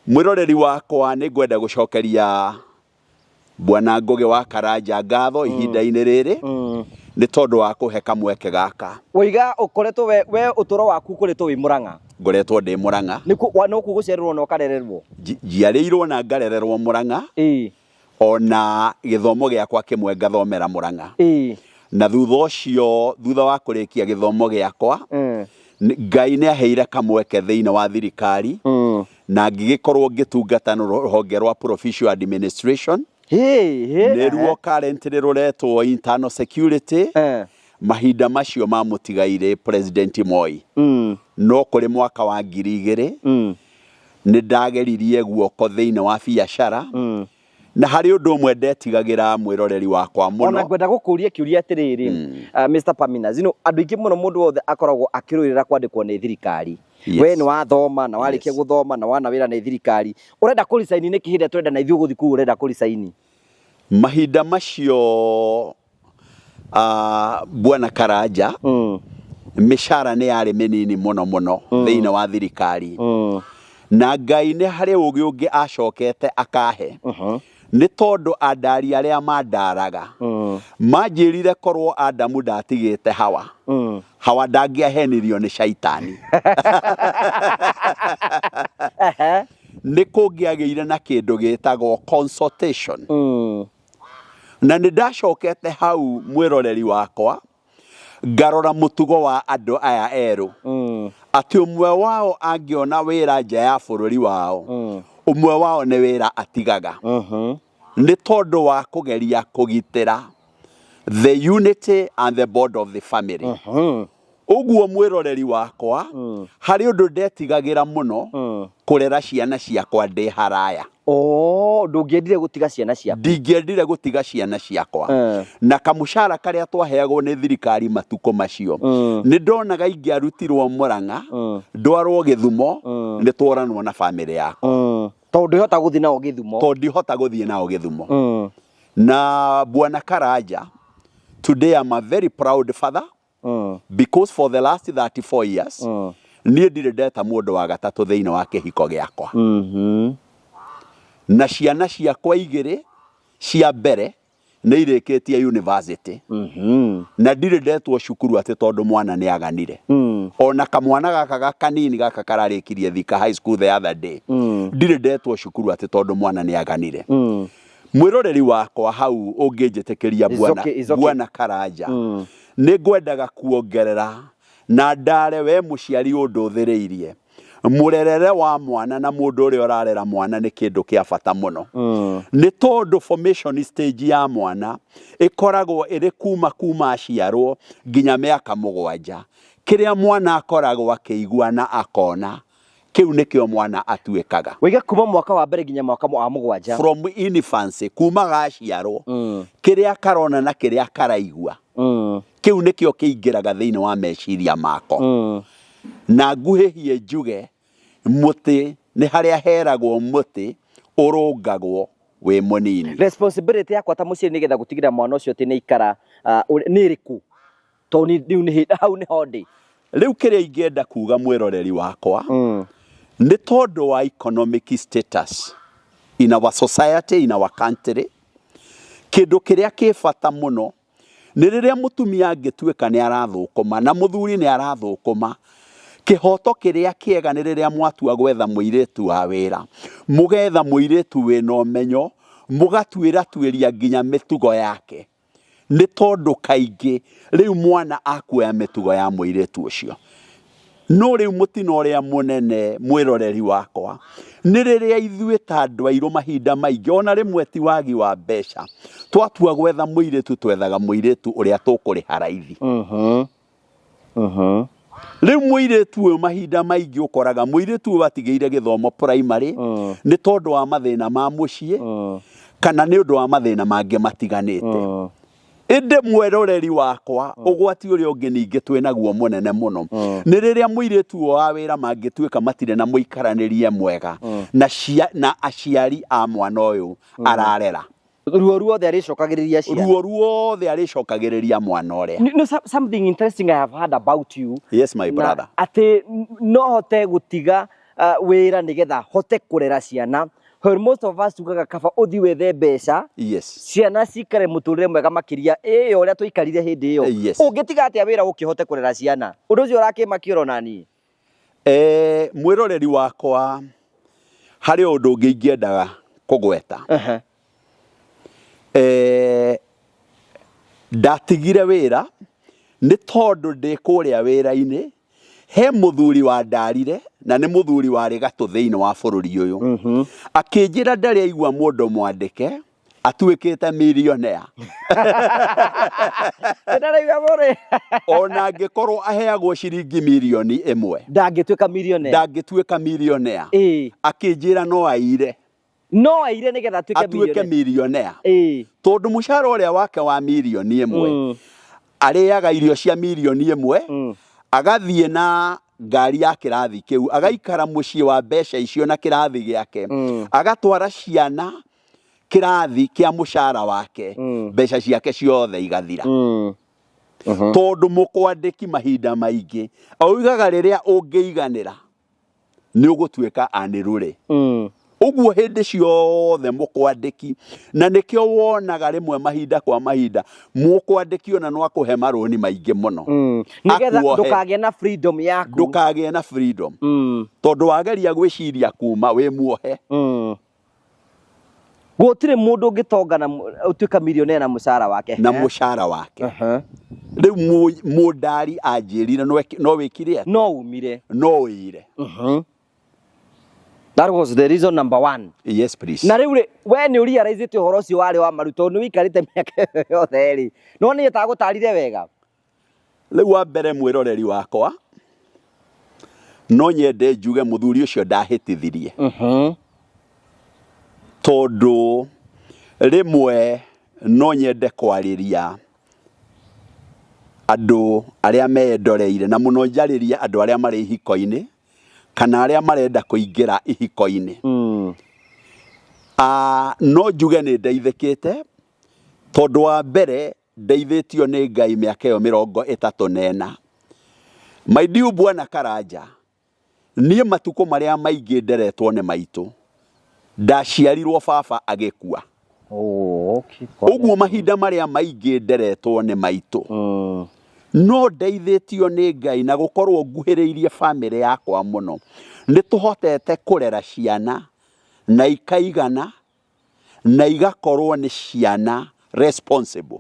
[SPEAKER 3] Mwĩroreri wakwa nĩ ngwenda gũcokeria Bwana Ngũgĩ wa Karanja ngatho ihinda-inĩ rĩrĩ nĩ tondũ wa kũhe kamweke gaka.
[SPEAKER 2] Woiga ũkoretwo we ũtũro waku ũkoretwo wĩ Mũrang'a?
[SPEAKER 3] Ngoretwo ndĩ Mũrang'a.
[SPEAKER 2] Nĩkuo gũciarĩrwo na ũkarererwo?
[SPEAKER 3] Njiarĩirwo na ngarererwo Mũrang'a. Ona gĩthomo gĩakwa kĩmwe ngathomera Mũrang'a. Na thutha ũcio, thutha wa kũrĩkia gĩthomo gĩakwa, Ngai nĩ aheire kamweke thĩinĩ wa thirikari na ngĩgĩkorwo ngĩtungata na rũhonge rwa Provincial Administration. Nĩruo currently rũretwo Internal Security. Mahinda macio ma mũtigairĩ President Moi. No kũrĩ mwaka wa 2000 nĩ ndageririe guoko thĩinĩ wa biacara. Na harĩ ũndũ ũmwe ndetigagĩra mwĩroreri wakwa mũno.
[SPEAKER 2] Ona ngwenda gũkũria kĩũria atĩrĩrĩ, Mr. Paminas, you know, andũ aingĩ mũno mũndũ wothe akoragwo akĩrũĩrĩra kwandĩkwo nĩ thirikari. We nĩ wathoma na warĩkia gũthoma na wana wĩra nĩ thirikari. Ũrenda kũ resign nĩkĩ hĩndĩ ĩrĩa tũrenda na ithuĩ gũthiĩ kũu ũrenda kũ resign?
[SPEAKER 3] Mahinda macio Bwana Karanja, mĩcara nĩ yarĩ mĩnini mũno mũno thĩinĩ wa thirikari. Na Ngai nĩ harĩ ũgĩ ũngĩ acokete akahe. Nĩ tondũ andari arĩa mandaraga manjĩrire korwo Adamu ndatigĩte Hawa, Hawa ndangĩahenirio nĩ Shaitani. Nĩ kũngĩagĩire na kĩndũ gĩtagwo consultation. Na nĩ ndacokete hau mwĩroreri wakwa ngarora mũtugo wa andũ aya erũ, atĩ ũmwe wao angĩona wĩra nja ya bũrũri wao, ũmwe wao nĩ wĩra atigaga nĩ tondũ wa kũgeria kũgitĩra the unity and the bond of the family. Ũguo mwĩroreri wakwa, harĩ ũndũ ndetigagĩra mũno, kũrera ciana ciakwa ndĩ haraya.
[SPEAKER 2] Oh, ndũngĩendire gũtiga ciana ciaku?
[SPEAKER 3] Ndingĩendire gũtiga ciana ciakwa. Na kamũcara karĩa twaheagwo nĩ thirikari matukũ macio, nĩ ndonaga ingĩarutirwo Mũrang'a ndwarwo Gĩthumo, nĩ tworanwo na bamĩrĩ yakwa.
[SPEAKER 2] Tondũ ndũhota gũthiĩ nao Gĩthumo.
[SPEAKER 3] Tondũ ndihota gũthiĩ nao Gĩthumo. Na Bwana Karanja, today I'm a very proud father. Because for the last 34 years niĩ ndirĩ ndeta mũndũ wa gatatũ thĩinĩ wa kĩhiko gĩakwa. Na ciana ciakwa igĩrĩ cia mbere Nĩ irĩkĩtie university. Na ndirĩ ndetwo cukuru atĩ tondũ mwana nĩ aganire. Ona kamwana gaka kanini gaka kararĩkirie Thika High School the other day. Ndirĩ ndetwo cukuru atĩ tondũ mwana nĩ aganire. Mwĩroreri wakwa hau ũngĩnjĩtĩkĩria
[SPEAKER 2] It's
[SPEAKER 3] bwana
[SPEAKER 2] okay, it's okay.
[SPEAKER 3] Bwana Karanja. Nĩ ngwendaga kuongerera na ndare we mũciari ũndũthĩrĩirie. Mũrerere wa mwana na mũndũ ũrĩa ũrarera mwana nĩ kĩndũ kĩa bata mũno. Nĩ tondũ formation stage ya mwana ĩkoragwo ĩrĩ kuma kuma aciarwo nginya mĩaka 7. Kĩrĩa mwana akoragwo akĩigua na akona, kĩu nĩkĩo mwana atuĩkaga.
[SPEAKER 2] Waiga kuma mwaka wa mbere nginya mwaka wa 7.
[SPEAKER 3] From infancy, kuma gaciarwo, kĩrĩa karona na kĩrĩa karaigua, kĩu nĩkĩo kĩingĩraga thĩinĩ wa meciria mako. Na nguhĩhie njuge, mũtĩ nĩ harĩa heragwo mũtĩ ũrũngagwo wĩ mũnini.
[SPEAKER 2] Responsibility yakwa ta mũciari nĩgetha gũtigĩrĩra mwana ũcio atĩ nĩ aikara nĩ ĩrĩkũ? Tondũ rĩu nĩ hau nĩho ndĩ.
[SPEAKER 3] Rĩu kĩrĩa ingĩenda kuga mwĩroreri wakwa, nĩ tondũ wa economic status in our society, in our country, kĩndũ kĩrĩa kĩ bata mũno nĩ rĩrĩa mũtumia angĩtuĩka nĩ arathũkũma na mũthuri nĩ arathũkũma, kĩhoto kĩrĩa kĩega nĩ rĩrĩa mwatua gwetha mũirĩtu wa wĩra, mũgetha mũirĩtu wĩna ũmenyo, mũgatuĩra tuĩria nginya mĩtugo yake. Nĩ tondũ kaingĩ rĩu mwana akuoya mĩtugo ya mũirĩtu ũcio. No rĩu mũtino ũrĩa mũnene mwĩroreri wakwa nĩ rĩrĩa ithuĩ ta andũ airũ mahinda maingĩ ona rĩmwe ti wagi wa mbeca, twatua gwetha mũirĩtu twethaga mũirĩtu ũrĩa tũkũrĩha raithi. Rĩu mũirĩtu ũyũ mahinda maingĩ ũkoraga mũirĩtu ũyũ atigĩire gĩthomo primary nĩ tondũ wa mathĩna ma mũciĩ kana nĩ ũndũ wa mathĩna mangĩ matiganĩte. Ĩndĩ mweroreri wakwa ũgwati ũrĩa ũngĩ ningĩ twĩnaguo mũnene mũno nĩ rĩrĩa mũirĩtu ũyũ wa wĩra mangĩtuĩka matirĩ na mũikaranĩrie mwega na aciari a mwana ũyũ ararera.
[SPEAKER 2] Ruo ruothe arĩcokagĩrĩria ciana.
[SPEAKER 3] Ruo ruothe arĩcokagĩrĩria mwana ũrĩa.
[SPEAKER 2] No, something interesting I have heard about you.
[SPEAKER 3] Yes, my brother.
[SPEAKER 2] Atĩ no hote gũtiga wĩra nĩgetha hote kũrera ciana. When most of us tugaga kaba ũthiĩ wethe mbeca.
[SPEAKER 3] Yes.
[SPEAKER 2] Ciana cikare mũtũrĩre mwega makĩria ĩyo ũrĩa tũikarire hĩndĩ ĩyo.
[SPEAKER 3] Yes.
[SPEAKER 2] Ũngĩtiga atĩa wĩra ũkĩhote kũrera ciana? Ũndũ ũcio ũrakĩmakia oro niĩ.
[SPEAKER 3] Mwĩroreri wakwa harĩ ũndũ ũngĩ ingĩendaga kũgweta. Ndatigire wĩra nĩ tondũ ndĩ kũrĩa wĩra-inĩ he mũthuri wa ndarire na nĩ mũthuri warĩ gatũ thĩinĩ wa bũrũri ũyũ. Akĩnjĩra ndarĩ aigua mũndũ mwandĩke atuĩkĩte millionaire. Ona angĩkorwo aheagwo ciringi mirioni 1.
[SPEAKER 2] Ndangĩtuĩka millionaire.
[SPEAKER 3] Ndangĩtuĩka millionaire. Akĩnjĩra no aire.
[SPEAKER 2] No aire nĩgetha
[SPEAKER 3] atuĩke millionaire. Tondũ mũcara ũrĩa wake wa mirioni 1 arĩaga irio cia mirioni 1, agathiĩ na ngari ya kĩrathi kĩu, agaikara mũciĩ wa mbeca icio na kĩrathi gĩake, agatwara ciana kĩrathi kĩa mũcara wake, mbeca ciake ciothe igathira. Tondũ mũkwandĩki mahinda maingĩ oigaga rĩrĩa ũngĩiganĩra nĩ ũgũtuĩka anĩrũrĩ. Ũguo hĩndĩ ciothe mũkwandĩki, na nĩkĩo wonaga rĩmwe mahinda kwa mahinda mũkwandĩki ona no akũhe marũni maingĩ mũno.
[SPEAKER 2] Nĩgetha ndũkagĩe na freedom yaku.
[SPEAKER 3] Ndũkagĩe na freedom. Tondũ wageria gwĩciria kuma wĩ muohe.
[SPEAKER 2] Gũtirĩ mũndũ ũngĩtonga na ũtuĩka millionaire na mũcara wake.
[SPEAKER 3] Na mũcara wake. Rĩu mũndari anjĩrire no wĩkire atĩa?
[SPEAKER 2] No umire.
[SPEAKER 3] No ũire.
[SPEAKER 2] That was the reason number 1.
[SPEAKER 3] Yes, please.
[SPEAKER 2] Na rĩu rĩ, we nĩ ũrealize ũhoro ũcio warĩ wa maru tondũ nĩ ũikarĩte mĩaka ĩyo yothe rĩ. No nĩ etagũtarire wega.
[SPEAKER 3] Rĩu wa mbere mwĩroreri wakwa, no nyende njuge mũthuri ũcio ndahĩtithirie. Tondũ rĩmwe no nyende kwarĩria andũ arĩa meyendoreire na mũno njarĩrie andũ arĩa marĩ ihiko-inĩ kana arĩa marenda kũingĩra ihiko-inĩ. No njuge nĩ ndeithĩkĩte tondũ wa mbere ndeithĩtio nĩ Ngai mĩaka ĩyo 34. My dear Bwana Karanja, niĩ matukũ marĩa maingĩ nderetwo nĩ maitũ, ndaciarirwo baba agĩkua.
[SPEAKER 2] Oh, okay.
[SPEAKER 3] Ũguo mahinda marĩa maingĩ nderetwo nĩ maitũ. No ndeithĩtio nĩ Ngai na gũkorwo nguhĩrĩirie bamĩrĩ yakwa mũno, nĩ tũhotete kũrera ciana na ikaigana na igakorwo nĩ ciana responsible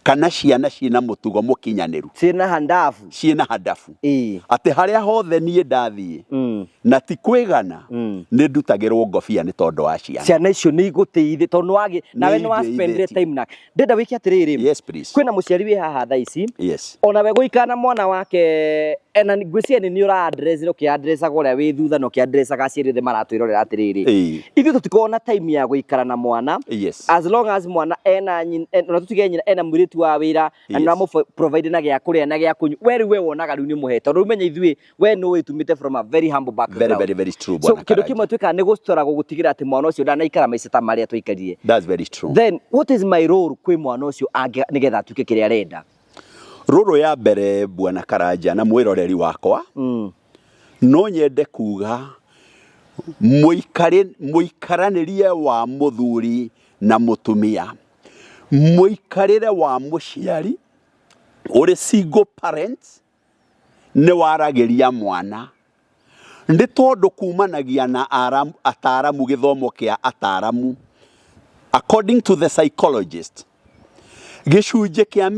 [SPEAKER 3] kana ciana ciĩna mũtugo mũkinyanĩru.
[SPEAKER 2] Ciĩna handabu.
[SPEAKER 3] Ciĩna handabu.
[SPEAKER 2] Ĩĩ.
[SPEAKER 3] Atĩ harĩa hothe niĩ ndathiĩ na ti kwĩgana, nĩ ndutagĩrwo ngobia nĩ tondũ wa ciana.
[SPEAKER 2] Ciana icio nĩ igũteithĩ tondũ nĩ wagĩ nawe
[SPEAKER 3] Nĩ
[SPEAKER 2] nĩ wa spend
[SPEAKER 3] indeithĩtie.
[SPEAKER 2] time nake. Ndĩrenda wĩke atĩrĩrĩ.
[SPEAKER 3] Yes, please.
[SPEAKER 2] Kwĩna mũciari wĩ haha thaa ici.
[SPEAKER 3] Yes.
[SPEAKER 2] Ona we gũikara na mwana wake ena ngwĩciria nĩ nĩ ũra address ũkĩ addressaga ũrĩa wĩ thutha na ũkĩ addressaga aciari othe maratwĩrorera atĩrĩrĩ.
[SPEAKER 3] Ĩĩ.
[SPEAKER 2] Ithuĩ tũtikoragwo na time ya gũikara na mwana.
[SPEAKER 3] Yes.
[SPEAKER 2] As long as mwana ena nyina, ona tũtige nyina ena mũirĩtu wa wĩra na
[SPEAKER 3] Yes.
[SPEAKER 2] nĩ ũramũ provide na gĩa kũrĩa na gĩa kũnyua. We rĩu we wonaga rĩu nĩ ũmũhete. Tondũ rĩu menya ithuĩ we nĩ tumite from a very humble background.
[SPEAKER 3] Very, very, very true,
[SPEAKER 2] So
[SPEAKER 3] Bwana
[SPEAKER 2] kĩndũ
[SPEAKER 3] Karanja.
[SPEAKER 2] kĩmwe twĩkaga nĩ gũcora gũtigĩrĩra atĩ mwana ũcio ndanaikara maica ta marĩa twaikarire.
[SPEAKER 3] That's very true.
[SPEAKER 2] Then what is my role kwĩ mwana ũcio nĩgetha atuĩke kĩrĩa arenda?
[SPEAKER 3] Rũrũ ya mbere Bwana Karanja na mwĩroreri wakwa, no nyende kuga mũikaranĩrie wa mũthuri na mũtumia, mũikarĩre wa mũciari ũrĩ single parent nĩ waragĩria mwana, nĩ tondũ kumanagia na ataramu, gĩthomo kĩa ataramu. According to the psychologist, gĩcunjĩ kĩa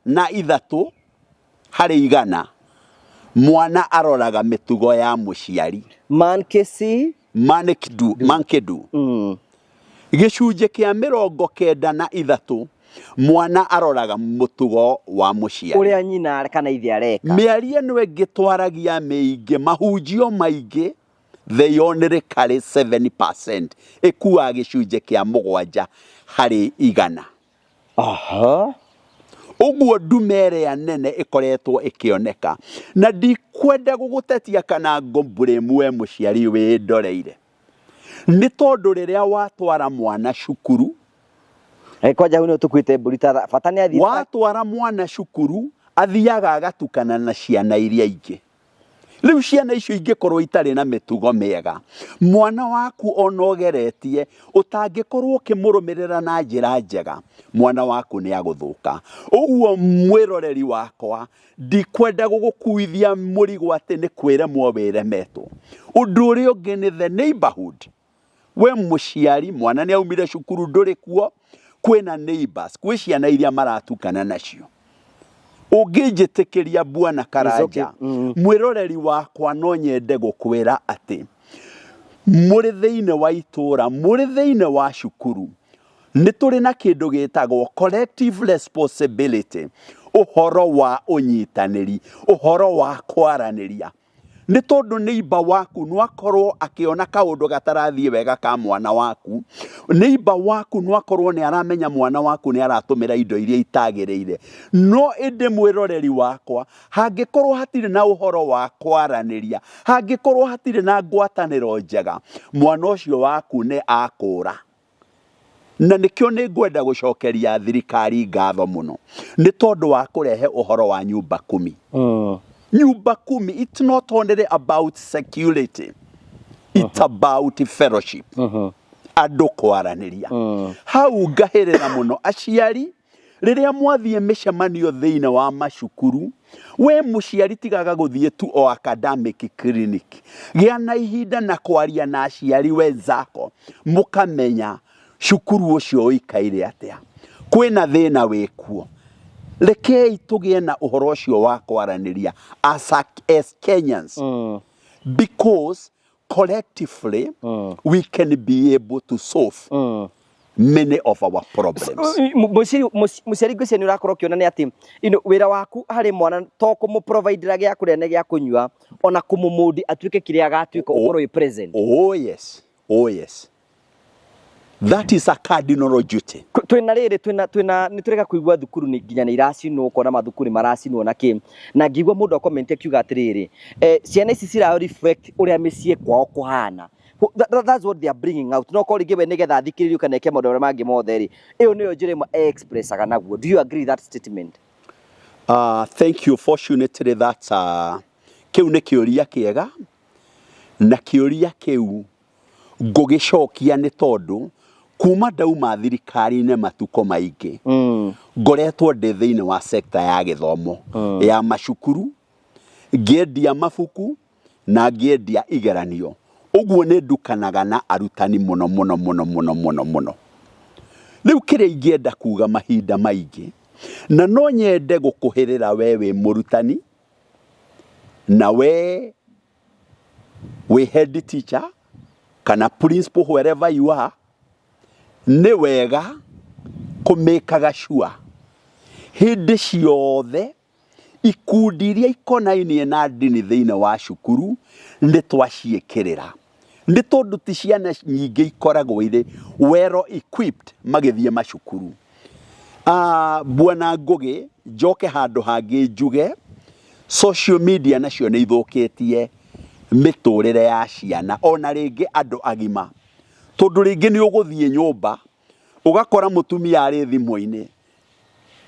[SPEAKER 3] 93 harĩ igana mwana aroraga mĩtugo ya mũciari.
[SPEAKER 2] Man kesi?
[SPEAKER 3] Man do, man do. Gĩcunjĩ kĩa 93 mwana aroraga mũtugo wa mũciari.
[SPEAKER 2] Ũrĩa nyina kana ithe areka.
[SPEAKER 3] Mĩario ĩno ĩngĩ twaragia mĩingĩ, mahunjio maingĩ, they only carry 7%, ĩkuaga gĩcunjĩ kĩa 7 harĩ igana. Ũguo ndume ĩrĩa nene ĩkoretwo ĩkĩoneka, na ndikwenda gũgũtetia kana ngũmburĩmu we mũciari wĩndoreire, nĩ tondũ rĩrĩa watwara mwana cukuru,
[SPEAKER 2] Kwanja hau nĩ tũkuĩte mbũri ta bata nĩ athiĩ.
[SPEAKER 3] Watwara mwana cukuru athiaga agatukana na ciana iria ingĩ. Rĩu ciana icio ingĩkorwo itarĩ na mĩtugo mĩega, mwana waku ona ũgeretie ũtangĩkorwo ũkĩmũrũmĩrĩra na njĩra njega, mwana waku nĩ agũthũka. Ũguo mwĩroreri wakwa, ndikwenda gũgũkuithia mũrigo atĩ nĩ kwĩremwo wĩremetwo. Ũndũ ũrĩa ũngĩ nĩ the neighborhood. We mũciari, mwana nĩ aumire cukuru ndũrĩ kuo, kwĩna neighbors, kwĩ ciana iria maratukana nacio. Ũngĩnjĩtĩkĩria Bwana Karanja, mwĩroreri wakwa, no nyende gũkwĩra atĩ mũrĩ thĩinĩ wa itũra, mũrĩ thĩinĩ wa cukuru, nĩ tũrĩ na kĩndũ gĩtagwo collective responsibility, ũhoro wa ũnyitanĩri, ũhoro wa kwaranĩria. Nĩ tondũ neighbor waku no akorwo akĩona kaũndũ gatarathiĩ wega ka mwana waku, neighbor waku no akorwo nĩ aramenya mwana waku nĩ aratũmĩra indo iria itagĩrĩire. No ĩndĩ mwĩroreri wakwa, hangĩkorwo hatirĩ na ũhoro wa kwaranĩria, hangĩkorwo hatirĩ na ngwatanĩro njega, mwana ũcio waku nĩ akũra. Na nĩkĩo nĩ ngwenda gũcokeria thirikari ngatho mũno nĩ tondũ wa kũrehe ũhoro wa nyumba kumi. Nyumba kumi, it's not only about security, it's about fellowship. Andũ kwaranĩria. Hau ngahĩrĩra mũno aciari rĩrĩa mwathiĩ mĩcemanio thĩinĩ wa macukuru. We mũciari tigaga gũthiĩ tu o academic clinic, gĩa na ihinda na kwaria na aciari wenzako, mũkamenya cukuru ũcio ũikaire atĩa, kwĩna thĩna wĩkuo. Rekei tũgĩe na ũhoro ũcio wa kwaranĩria as Kenyans, because collectively we can be able to solve many of our problems.
[SPEAKER 2] Mũciari ngwĩciria nĩ ũrakorwo ũkĩona nĩ atĩ wĩra waku harĩ mwana to kũmũ-providera gĩa kũrĩa na gĩa kũnyua, ona kũmũmũndi atuĩke kĩrĩa agatuĩka, ũkorwo wĩ present.
[SPEAKER 3] Oh yes, oh yes, that is a cardinal duty.
[SPEAKER 2] Twĩna rĩrĩ, twĩna nĩ tũrega kũigua thukuru nĩ nginya nĩ iracinwo, ũkona mathukuru nĩ maracinwo na kĩ, na ngĩigua mũndũ akomenti akiuga atĩrĩrĩ, ciana ici cira reflect ũrĩa mĩciĩ kwao kũhana. That's what they are bringing out. No korwo rĩngĩ we nĩgetha athikĩrĩrio kana eke maũndũ marĩa mangĩ mothe rĩ, ĩyo nĩyo njĩra ĩmwe expressaga naguo. Do you agree that statement?
[SPEAKER 3] Thank you. Fortunately, that's kĩu nĩ kĩũria kĩega, na kĩũria kĩu ngũgĩcokia nĩ tondũ Kuma ndauma thirikari-inĩ matukũ maingĩ, ngoretwo ndĩ thĩinĩ wa sector ya gĩthomo, ya macukuru, ngĩendia mabuku na ngĩendia igeranio. Ũguo nĩ ndukanaga na arutani mũno mũno mũno mũno mũno mũno. Rĩu kĩrĩa ingĩenda kuga mahinda maingĩ, na no nyende gũkũhĩrĩra we wĩ mũrutani, na we wĩ head teacher kana principal wherever you are, nĩ wega kũmĩkaga sure hĩndĩ ciothe ikundi iria ikonainie na ndini thĩinĩ wa cukuru nĩ twaciĩkĩrĩra. Nĩ tondũ ti ciana nyingĩ ikoragwo irĩ well equipped magĩthiĩ macukuru. Ah, Bwana Ngũgĩ, njoke handũ hangĩ njuge, social media nacio nĩ ithũkĩtie mĩtũrĩre ya ciana ona rĩngĩ andũ agima. Tondũ rĩngĩ nĩ ũgũthiĩ nyũmba ũgakora mũtumia arĩ thimũ-inĩ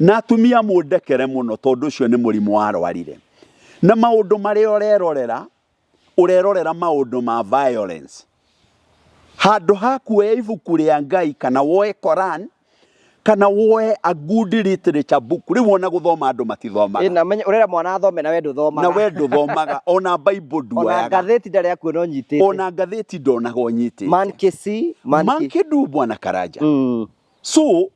[SPEAKER 3] na atumia mũndekere mũno tondũ ũcio nĩ mũrimũ warwarire. Na maũndũ marĩa ũrerorera, ũrerorera maũndũ ma violence. Handũ ha kuoya ibuku rĩa Ngai kana woe Koran kana woe a good literature book, rĩu ona gũthoma andũ matithomaga.
[SPEAKER 2] Ĩ, na menye ũrera mwana athome na we ndũthomaga.
[SPEAKER 3] Na we ndũthomaga, ona Bible
[SPEAKER 2] Ona
[SPEAKER 3] nduoyaga.
[SPEAKER 2] ngathĩti ndarĩ akuona ũnyitĩte.
[SPEAKER 3] Ona ngathĩti ndonaga ũnyitĩte.
[SPEAKER 2] Man kĩci, man
[SPEAKER 3] Man
[SPEAKER 2] kĩ-
[SPEAKER 3] kĩndu bwana Karanja. So,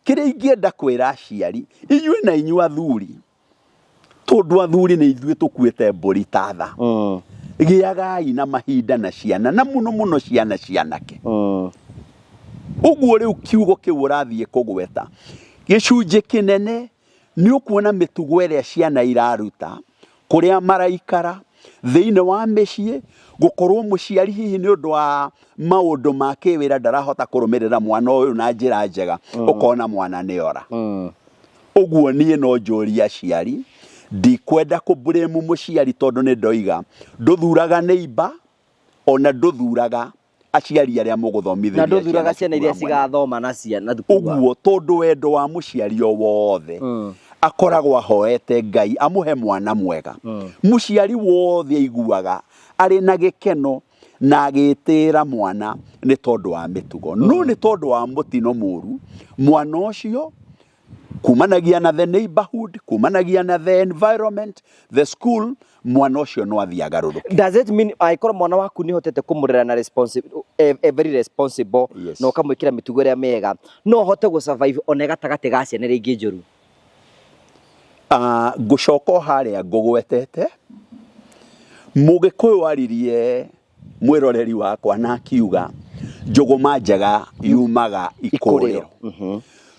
[SPEAKER 3] kĩrĩa ingĩenda kwĩra aciari, inyuĩ na inyuĩ athuri, tondũ athuri nĩ ithuĩ tũkuĩte mbũri ta tha. Gĩagai na mahinda na ciana, na mũno mũno ciana cianake. Ũguo rĩu kiugo kĩu ũrathiĩ kũgweta, gĩcunjĩ kĩnene nĩ ũkuona mĩtugo ĩrĩa ciana iraruta, kũrĩa maraikara, thĩinĩ wa mĩciĩ, gũkorwo mũciari hihi nĩ ũndũ wa maũndũ ma kĩwĩra ndarahota kũrũmĩrĩra mwana ũyũ na njĩra njega, ũkona mwana nĩ ora. Ũguo niĩ no njũrie aciari, ndikwenda kũ blame mũciari tondũ nĩ ndoiga ndũthuraga neighbor, ona ndũthuraga aciari arĩa mũgũthomithĩria
[SPEAKER 2] Na ndũthuraga ciana iria
[SPEAKER 3] cukuru wa mwene.
[SPEAKER 2] cigathoma na ciana thukuru wa.
[SPEAKER 3] Ũguo tondũ wendo wa mũciari o wothe akoragwo ahoete Ngai amũhe mwana mwega. Mũciari wothe aiguaga arĩ na gĩkeno na agĩtĩĩra mwana nĩ tondũ wa mĩtugo. No nĩ tondũ wa mũtino mũru, mwana ũcio kumanagia na the neighborhood, kumanagia na the environment, the school, mwana ũcio no athiĩ agarũrũke.
[SPEAKER 2] Does it mean angĩkorwo mwana waku nĩ ũhotete kũmũrera na very responsible
[SPEAKER 3] Yes.
[SPEAKER 2] na ũkamwĩkĩra mĩtugo ĩrĩa mĩega, no ũhote gũ survive ona gatagatĩ ga ciana iria ingĩ njũru?
[SPEAKER 3] Ngũcoka o harĩa ngũgwetete, Mũgĩkũyũ aririe mwĩroreri wakwa na akiuga njũgũma njega yumaga ikũrĩro.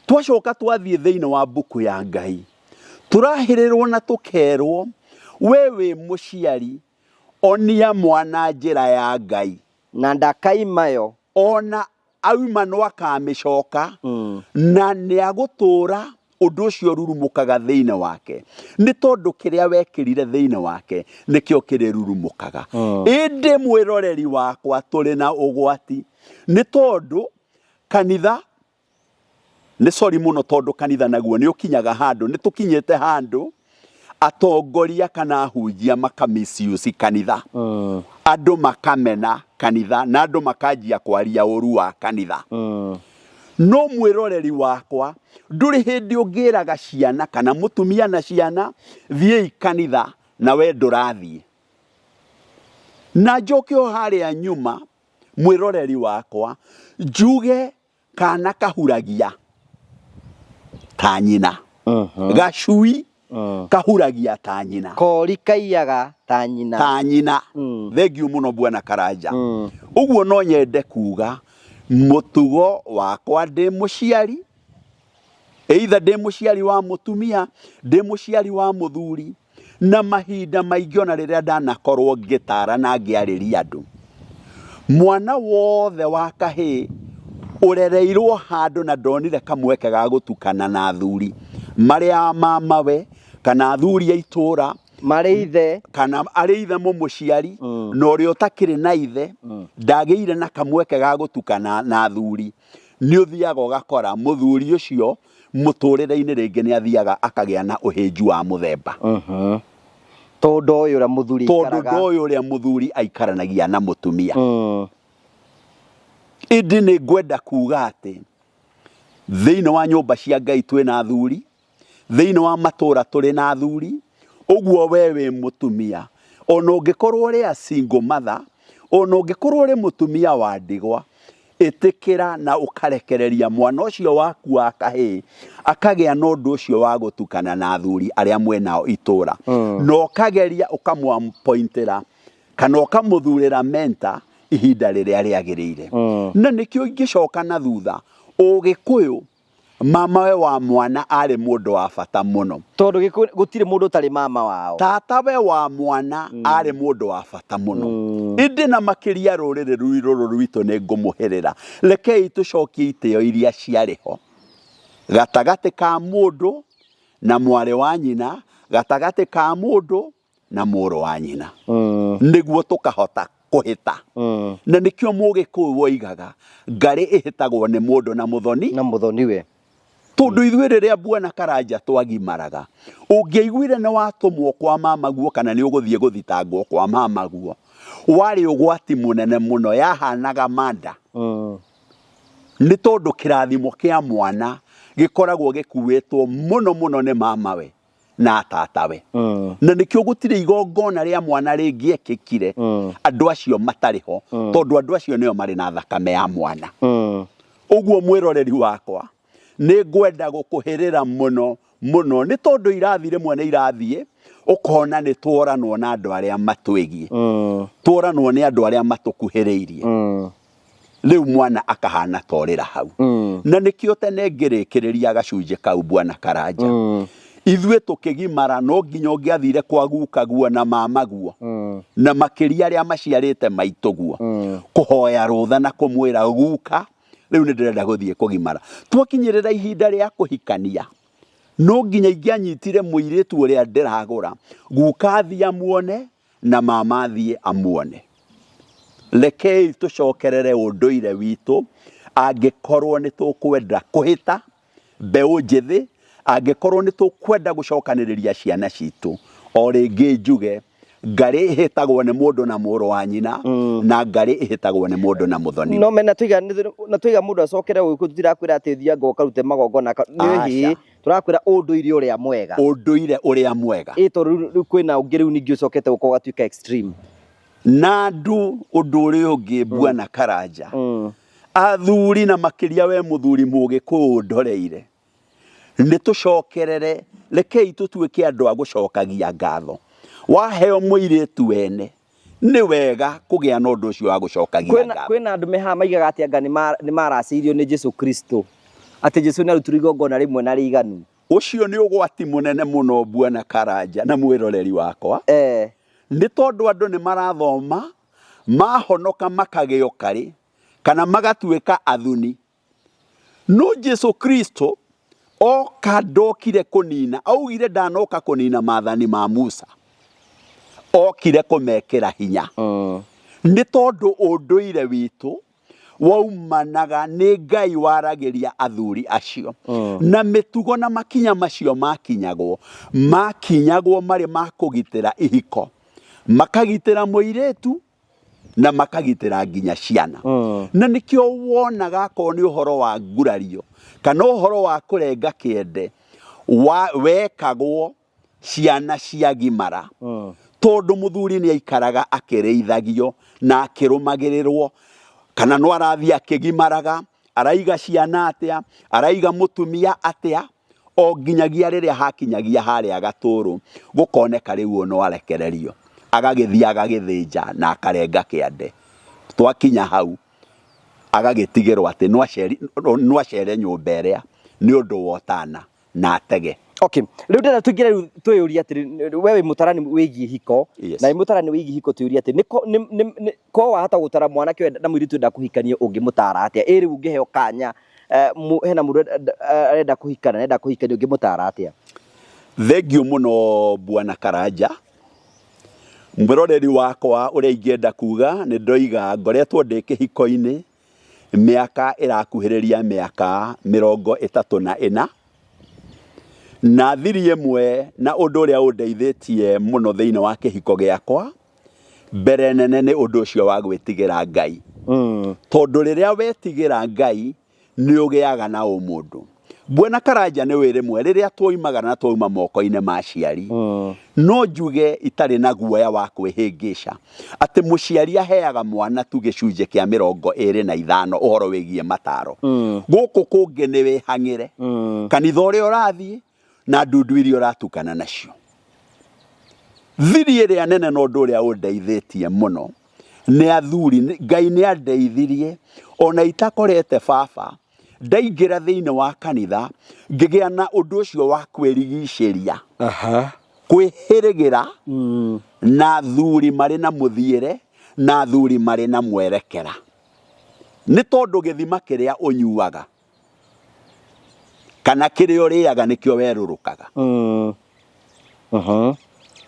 [SPEAKER 3] Twacoka twathiĩ thĩinĩ wa mbuku ya Ngai, tũrahĩrĩrwo na tũkerwo we wĩ mũciari onia mwana njĩra ya Ngai.
[SPEAKER 2] Na ndakaima yo.
[SPEAKER 3] Ona auma no akamĩcoka na nĩ agũtũra ũndũ ũcio ũrurumũkaga thĩinĩ wake, nĩ tondũ kĩrĩa wekĩrire thĩinĩ wake nĩkĩo kĩrĩrurumũkaga. Ĩndĩ mwĩroreri wakwa tũrĩ na ũgwati, nĩ tondũ kanitha nĩ sorry mũno, tondũ kanitha naguo nĩ ũkinyaga handũ, nĩ tũkinyĩte handũ atongoria kana ahunjia maka misuse kanitha, andũ makamena kanitha na andũ makanjia kwaria ũru wa kanitha. No mwĩroreri wakwa, ndũrĩ hĩndĩ ũngĩraga ciana kana mũtumia na ciana thiĩi kanitha na we ndũrathiĩ. Na njoke o harĩa nyuma mwĩroreri wakwa njuge kana kahuragia ta nyina, gacui kahuragia ta nyina,
[SPEAKER 2] Kori kaiyaga ta nyina,
[SPEAKER 3] ta nyina. Thengiũ mũno bwana Karanja. Ũguo no nyende kuga mũtugo wakwa ndĩ mũciari, either ndĩ mũciari wa mũtumia, ndĩ mũciari wa mũthuri, na mahinda maingĩ ona rĩrĩa ndanakorwo ngĩtara na ngĩarĩria andũ, mwana wothe wa kahĩĩ ũrereirwo handũ na ndonire kamweke ga gũtukana na athuri marĩ a mamawe kana athuri a itũra
[SPEAKER 2] marĩ ithe
[SPEAKER 3] kana arĩ ithe mũmũciari, na ũrĩa ũtakĩrĩ na ithe ndagĩire na kamweke ga gũtukana na athuri, nĩ ũthiaga ũgakora mũthuri ũcio mũtũrĩre-inĩ rĩngĩ nĩ athiaga akagĩa na ũhĩnju wa mũthemba.
[SPEAKER 2] Tondũ ndoĩ ũrĩa mũthuri
[SPEAKER 3] tondũ
[SPEAKER 2] aikaraga.
[SPEAKER 3] Ndoĩ ũrĩa mũthuri aikaranagia na mũtumia. Ĩndĩ nĩ ngwenda kuga atĩ thĩinĩ wa nyũmba cia Ngai twĩna athuri, thĩinĩ wa matũra tũrĩ na athuri, ũguo we wĩ mũtumia, ona ũngĩkorwo ũrĩ a single mother, ona ũngĩkorwo ũrĩ mũtumia wa ndigwa, ĩtĩkĩra na ũkarekereria mwana ũcio waku wa kahĩĩ akagĩa na ũndũ ũcio wa gũtukana na athuri arĩa mwĩnao itũra, na ũkageria ũkamũapointĩra kana ũkamũthurĩra mentor ihinda rĩrĩa rĩagĩrĩire. Na nĩkĩo ingĩcoka na thutha, Ũgĩkũyũ mamawe wa mwana arĩ mũndũ wa bata mũno.
[SPEAKER 2] Tondũ gũtirĩ mũndũ ũtarĩ mama wao.
[SPEAKER 3] Tatawe wa mwana arĩ mũndũ wa bata mũno. Ĩndĩ na makĩria rũrĩrĩ rũrũ rwitũ nĩ ngũmũhĩrĩra. Rekei tũcokie itĩo iria ciarĩ ho gatagatĩ ka mũndũ na mwarĩ wa nyina, gatagatĩ ka mũndũ na mũrũ wa nyina, nĩguo tũkahota kũhĩta. Na nĩkĩo Mũgĩkũyũ woigaga ngarĩ ĩhĩtagwo nĩ mũndũ na mũthoni,
[SPEAKER 2] na mũthoniwe.
[SPEAKER 3] Tondũ ithuĩ rĩrĩa Bwana Karanja twagimaraga, ũngĩaiguire nĩ watũmwo kwa mamaguo kana nĩ ũgũthiĩ gũthitangwo kwa mamaguo, warĩ ũgwati mũnene mũno, yahanaga manda. Nĩ tondũ kĩrathimo kĩa mwana gĩkoragwo gĩkuĩtwo mũno mũno nĩ mamawe na tatawe. Na nĩkĩo gũtirĩ igongona rĩa mwana rĩngĩekĩkire andũ acio matarĩ ho, tondũ andũ acio nĩo marĩ na thakame ya mwana. Ũguo mwĩroreri wakwa, nĩ ngwenda gũkũhĩrĩra mũno mũno, nĩ tondũ irathi rĩmwe nĩ irathiĩ ũkona nĩ tworanwo na andũ arĩa matwĩgiĩ, tworanwo nĩ andũ arĩa matũkuhĩrĩirie. Rĩu mwana akahana torĩra hau. Na nĩkĩo tene ngĩrĩkĩrĩria gacunjĩ kau Bwana Karanja, ithuĩ tũkĩgimara no nginya ũngĩathire kwa gukaguo na mamaguo, na makĩria arĩa maciarĩte maitũguo, kũhoya rũtha na kũmwĩra guka, rĩu nĩ ndĩrenda gũthiĩ kũgimara. Twakinyĩrĩra ihinda rĩa kũhikania, no nginya ingĩanyitire mũirĩtu ũrĩa ndĩragũra, guka athiĩ amuone na mama athiĩ amuone. Rekei tũcokerere ũndũire witũ angĩkorwo nĩ tũkwenda kũhĩta mbeũ njĩthĩ, angĩkorwo nĩ tũkwenda gũcokanĩrĩria ciana citũ. O rĩngĩ njuge, ngarĩ ĩhĩtagwo nĩ mũndũ na mũrũ wa nyina, na ngarĩ ĩhĩtagwo nĩ mũndũ na mũthoni.
[SPEAKER 2] No mena twiga na twiga mũndũ acokere gũkũ, tũtirakwĩra atĩ thianga ũkarute magongona nĩ hĩ, tũrakwĩra ũndũire ũrĩa mwega.
[SPEAKER 3] Ũndũire ũrĩa mwega.
[SPEAKER 2] Ĩ tondũ rĩu kwĩna ũngĩ rĩu ningĩ ũcokete gũka ũgatuĩka extreme.
[SPEAKER 3] Na andũ ũndũ ũrĩa ũngĩ Bwana Karanja, athuri na makĩria we mũthuri Mũgĩkũyũ ũndoreire, nĩ tũcokerere, rekei tũtuĩke andũ a gũcokagia ngatho. Waheo mũirĩtu wene, nĩ wega kũgĩa na ũndũ ũcio wa gũcokagia ngatho.
[SPEAKER 2] Kwĩna andũ mehaha maigaga atĩ anga nĩ maracĩirio nĩ Jesu Kristo, atĩ Jesu nĩ arutirwo igongona rĩmwe na rĩiganu.
[SPEAKER 3] Ũcio nĩ ũgwati mũnene mũno Bwana Karanja na mwĩroreri wakwa. Nĩ tondũ andũ nĩ marathoma, mahonoka makagĩa ũkarĩ, kana magatuĩka athuni. No Jesu Kristo oka ndokire kũnina, augire ndanoka kũnina maathani ma Musa, okire kũmekĩra hinya. Nĩ tondũ ũndũire witũ waumanaga nĩ Ngai waragĩria athuri acio, na mĩtugo na makinya macio makinyagwo, makinyagwo marĩ ma kũgitĩra ihiko, makagitĩra mũirĩtu na makagitĩra nginya ciana. Na nĩkĩo wonaga akorwo nĩ ũhoro wa ngurario kana ũhoro wa kũrenga kĩende wekagwo ciana ciagimara, tondũ mũthuri nĩ aikaraga akĩrĩithagio na akĩrũmagĩrĩrwo, kana no arathiĩ akĩgimaraga, araiga ciana atĩa, araiga mũtumia atĩa, o nginyagia rĩrĩa hakinyagia harĩa gatũrũ gũkoneka rĩu ũyũ no arekererio, agagĩthiĩ agagĩthĩnja na akarenga kĩande. Twakinya hau agagĩtigĩrwo atĩ no acere nyũmba ĩrĩa nĩ ũndũ wa ũtana na atege.
[SPEAKER 2] Okay, rĩu ndĩrenda tũingĩre rĩu twĩyũrie atĩrĩ, we wĩ mũtarani wĩgiĩ hiko, na wĩ mũtarani wĩgiĩ hiko, twĩyũrie atĩrĩ, nĩ ko wahota gũtara mwanake ũyũ na mũirĩtu ũrenda kũhikania ũngĩmũtara atĩa? Ĩ rĩu ũngĩheo kanya, hena mũndũ arenda kũhikana, arenda kũhikania, ũngĩmũtara atĩa?
[SPEAKER 3] Thengiũ mũno Bwana Karanja, mwĩroreri wakwa, ũrĩa ingĩenda kuga nĩ ndoiga ngoretwo ndĩ kĩhiko-inĩ mĩaka ĩrakuhĩrĩria mĩaka 34, na thiri ĩmwe na ũndũ ũrĩa ũndeithĩtie mũno thĩinĩ wa kĩhiko gĩakwa, mbere nene nĩ ũndũ ũcio wa gwĩtigĩra Ngai. Tondũ rĩrĩa wetigĩra Ngai nĩ ũgĩaga na ũmũndũ. Bwana Karanja nĩ wĩ rĩmwe rĩrĩa twoimagara na twauma moko-inĩ ma aciari, no njuge itarĩ na guoya wa kwĩhĩngĩca atĩ mũciari aheaga mwana tu gĩcunjĩ kĩa 25 ũhoro wĩgiĩ mataro. Gũkũ kũngĩ nĩ wĩhang'ĩre kanitha ũrĩa ũrathiĩ na ndundu iria ũratukana nacio. Thiri ĩrĩa nene na ũndũ ũrĩa ũndeithĩtie mũno nĩ athuri. Ngai nĩ andeithirie ona itakorete baba, ndaingĩra thĩinĩ wa kanitha ngĩgĩa na ũndũ ũcio wa kwĩrigicĩria, kwĩhĩrĩgĩra na athuri marĩ na mũthiĩre na athuri marĩ na mwerekera, nĩ tondũ gĩthima kĩrĩa ũnyuaga kana kĩrĩa ũrĩaga nĩkĩo werũrũkaga.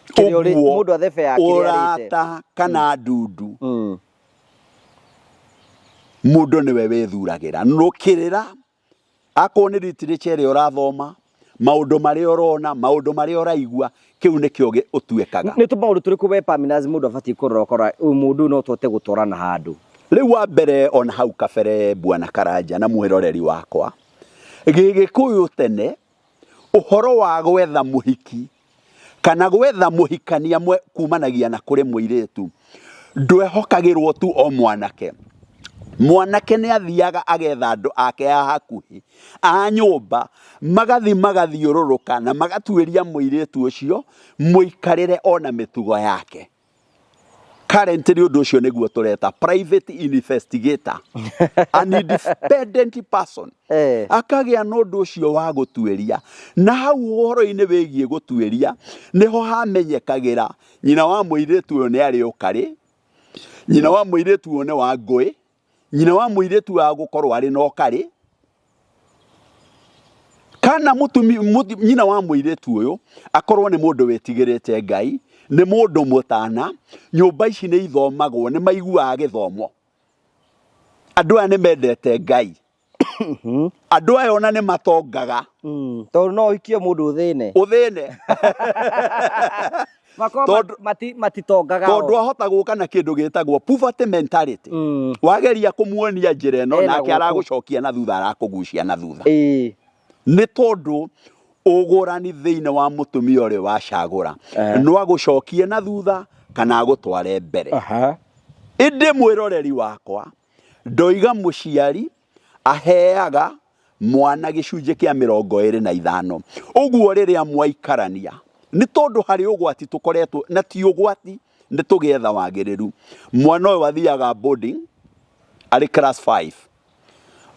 [SPEAKER 2] Kĩrĩa
[SPEAKER 3] Ũguo
[SPEAKER 2] mũndũ athebeaga kĩrĩa arĩte.
[SPEAKER 3] Ũrata kana ndundu, mũndũ nĩwe wĩthuragĩra. Nũkĩrĩra akorwo nĩ literature ĩrĩa ũrathoma, maũndũ marĩa ũrona, maũndũ marĩa ũraigua, kĩu nĩkĩo ũtuĩkaga.
[SPEAKER 2] Nĩ tũ maũndũ tũrĩkũ we Paminaz mũndũ abatiĩ kũrora ũkora ũyũ mũndũ no tũhote gũtwarana handũ?
[SPEAKER 3] Rĩu wa mbere ona hau kabere Bwana Karanja na mwĩroreri wakwa, Gĩgĩkũyũ tene ũhoro wa gwetha mũhiki kana gwetha mũhikania kumanagia na kũrĩ mũirĩtu ndwehokagĩrwo tu o mwanake. Mwanake nĩ athiaga agetha andũ ake a hakuhĩ a nyũmba, magathi magathiũrũrũka na magatuĩria mũirĩtu ũcio mũikarĩre ona mĩtugo yake. Currently ũndũ ũcio nĩguo tũreta private investigator, an independent person. Akagĩa na ũndũ ũcio wa gũtuĩria. Na hau ũhoro-inĩ wĩgiĩ gũtuĩria nĩho hamenyekagĩra nyina wa mũirĩtu ũyũ nĩ arĩ ũkarĩ, nyina wa mũirĩtu ũyũ nĩ wa ngũĩ, nyina wa mũirĩtu wa gũkorwo arĩ na ũkarĩ, kana nyina wa mũirĩtu ũyũ akorwo nĩ mũndũ wĩtigĩrĩte Ngai, nĩ mũndũ mũtana, nyũmba ici nĩ ithomagwo, nĩ maiguaga gĩthomo. Andũ aya nĩ mendete Ngai. Andũ aya ona nĩ matongaga.
[SPEAKER 2] Tondũ no ũhikie mũndũ ũthĩne.
[SPEAKER 3] Ũthĩne.
[SPEAKER 2] Makorwo matitongaga
[SPEAKER 3] Tondũ
[SPEAKER 2] o.
[SPEAKER 3] ahota gũka na kĩndũ gĩtagwo poverty mentality. Wageria kũmuonia njĩra ĩno,
[SPEAKER 2] Ena
[SPEAKER 3] nake
[SPEAKER 2] gũkũ.
[SPEAKER 3] aragũcokia na thutha, arakũgucia na thutha. Nĩ tondũ ũgũrani thĩinĩ wa mũtumia ũrĩa wacagũra no agũcokie na thutha kana agũtware mbere. Ĩndĩ mwĩroreri wakwa, ndoiga mũciari aheaga mwana gĩcunjĩ kĩa 25. Ũguo rĩrĩa mwaikarania, nĩ tondũ harĩ ũgwati tũkoretwo na ti ũgwati, nĩ tũgĩetha wagĩrĩru. Mwana ũyũ athiaga boarding arĩ class 5,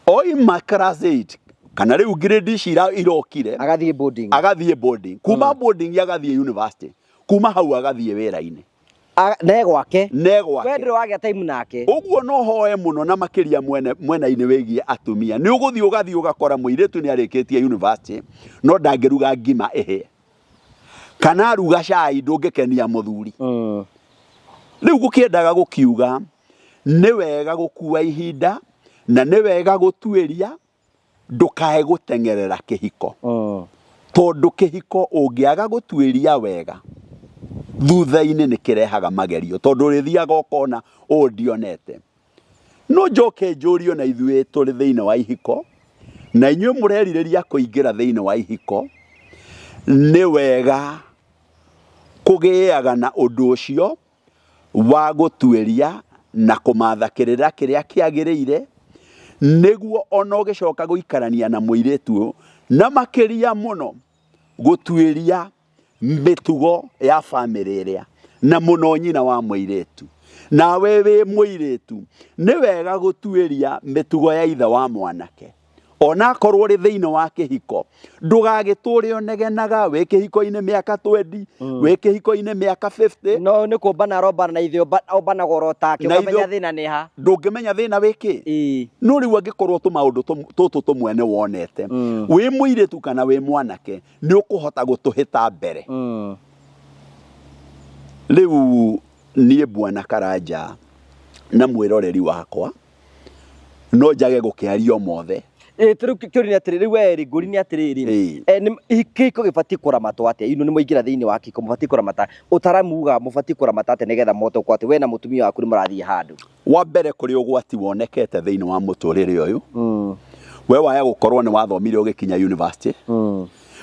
[SPEAKER 3] oima class 8 kana rĩu grade ici irokire,
[SPEAKER 2] agathiĩ boarding,
[SPEAKER 3] agathiĩ boarding, kuma boarding agathiĩ university, kuma hau agathiĩ wĩra-inĩ.
[SPEAKER 2] Ne gwake.
[SPEAKER 3] Ne gwake.
[SPEAKER 2] We ndũrĩ wagĩa time nake.
[SPEAKER 3] Ũguo no hoe mũno na makĩria mwena-inĩ wĩgiĩ atumia. Nĩ ũgũthiĩ ũgathiĩ ũgakora mũirĩtu nĩ arĩkĩtie university no ndangĩruga ngima ĩhĩe, kana aruga cai ndũngĩkenia mũthuri. Rĩu gũkĩendaga gũkiuga nĩ wega gũkua ihinda na nĩ wega gũtuĩria, ndũkae gũteng'erera kĩhiko. Tondũ kĩhiko ũngĩaga gũtuĩria wega thutha-inĩ nĩ kĩrehaga magerio, tondũ ũrĩthiaga ũkona ũũ ndionete. No njoke njũrio na ithuĩ tũrĩ thĩinĩ wa ihiko, na inyuĩ mũrerirĩria kũingĩra thĩinĩ wa ihiko, nĩ wega kũgĩaga na ũndũ ũcio wa gũtuĩria na kũmatha kĩrĩra kĩrĩa kĩagĩrĩire, nĩguo ona ũgĩcoka gũikarania na mũirĩtu ũyũ, na makĩria mũno gũtuĩria mĩtugo ya bamĩrĩ ĩrĩa, na mũno nyina wa mũirĩtu. Nawe wĩ mũirĩtu, nĩ wega gũtuĩria mĩtugo ya ithe wa mwanake. Ona akorwo ũrĩ thĩinĩ wa kĩhiko, ndũgagĩtũre ũnegenaga, wĩ kĩhiko-inĩ mĩaka 20, wĩ kĩhiko-inĩ mĩaka 50.
[SPEAKER 2] No nĩ kũmbana arombana na ithe ombanaga oro take,
[SPEAKER 3] Na ithe
[SPEAKER 2] ũkamenya thĩna nĩ ha.
[SPEAKER 3] Ndũngĩmenya thĩna wĩ kĩ. No rĩu angĩkorwo tũmaũndũ tũtũ tũmwe nĩ wonete, wĩ mũirĩtu kana wĩ mwanake, nĩ ũkũhota gũtũhĩta mbere. Rĩu niĩ Bwana Karanja na mwĩroreri wakwa, no njage gũkĩaria mothe.
[SPEAKER 2] Rĩu kĩũria nĩ atĩrĩrĩ, rĩu we rĩ, ngũri nĩ atĩrĩrĩ, kĩhiko gĩbatiĩ kũramatwo atĩa? Inu nĩ mwaingĩra thĩinĩ wa kĩhiko, mũbatiĩ kũramata, ũtaramu ugaga mũbatiĩ kũramata atĩa nĩgetha mũhote gũkorwo atĩ we na mũtumia waku nĩ mũrathiĩ handũ?
[SPEAKER 3] Wa mbere kũrĩ ũgwati wonekete thĩinĩ wa mũtũrĩre ũyũ. We waya gũkorwo nĩ wathomire ũgĩkinya university.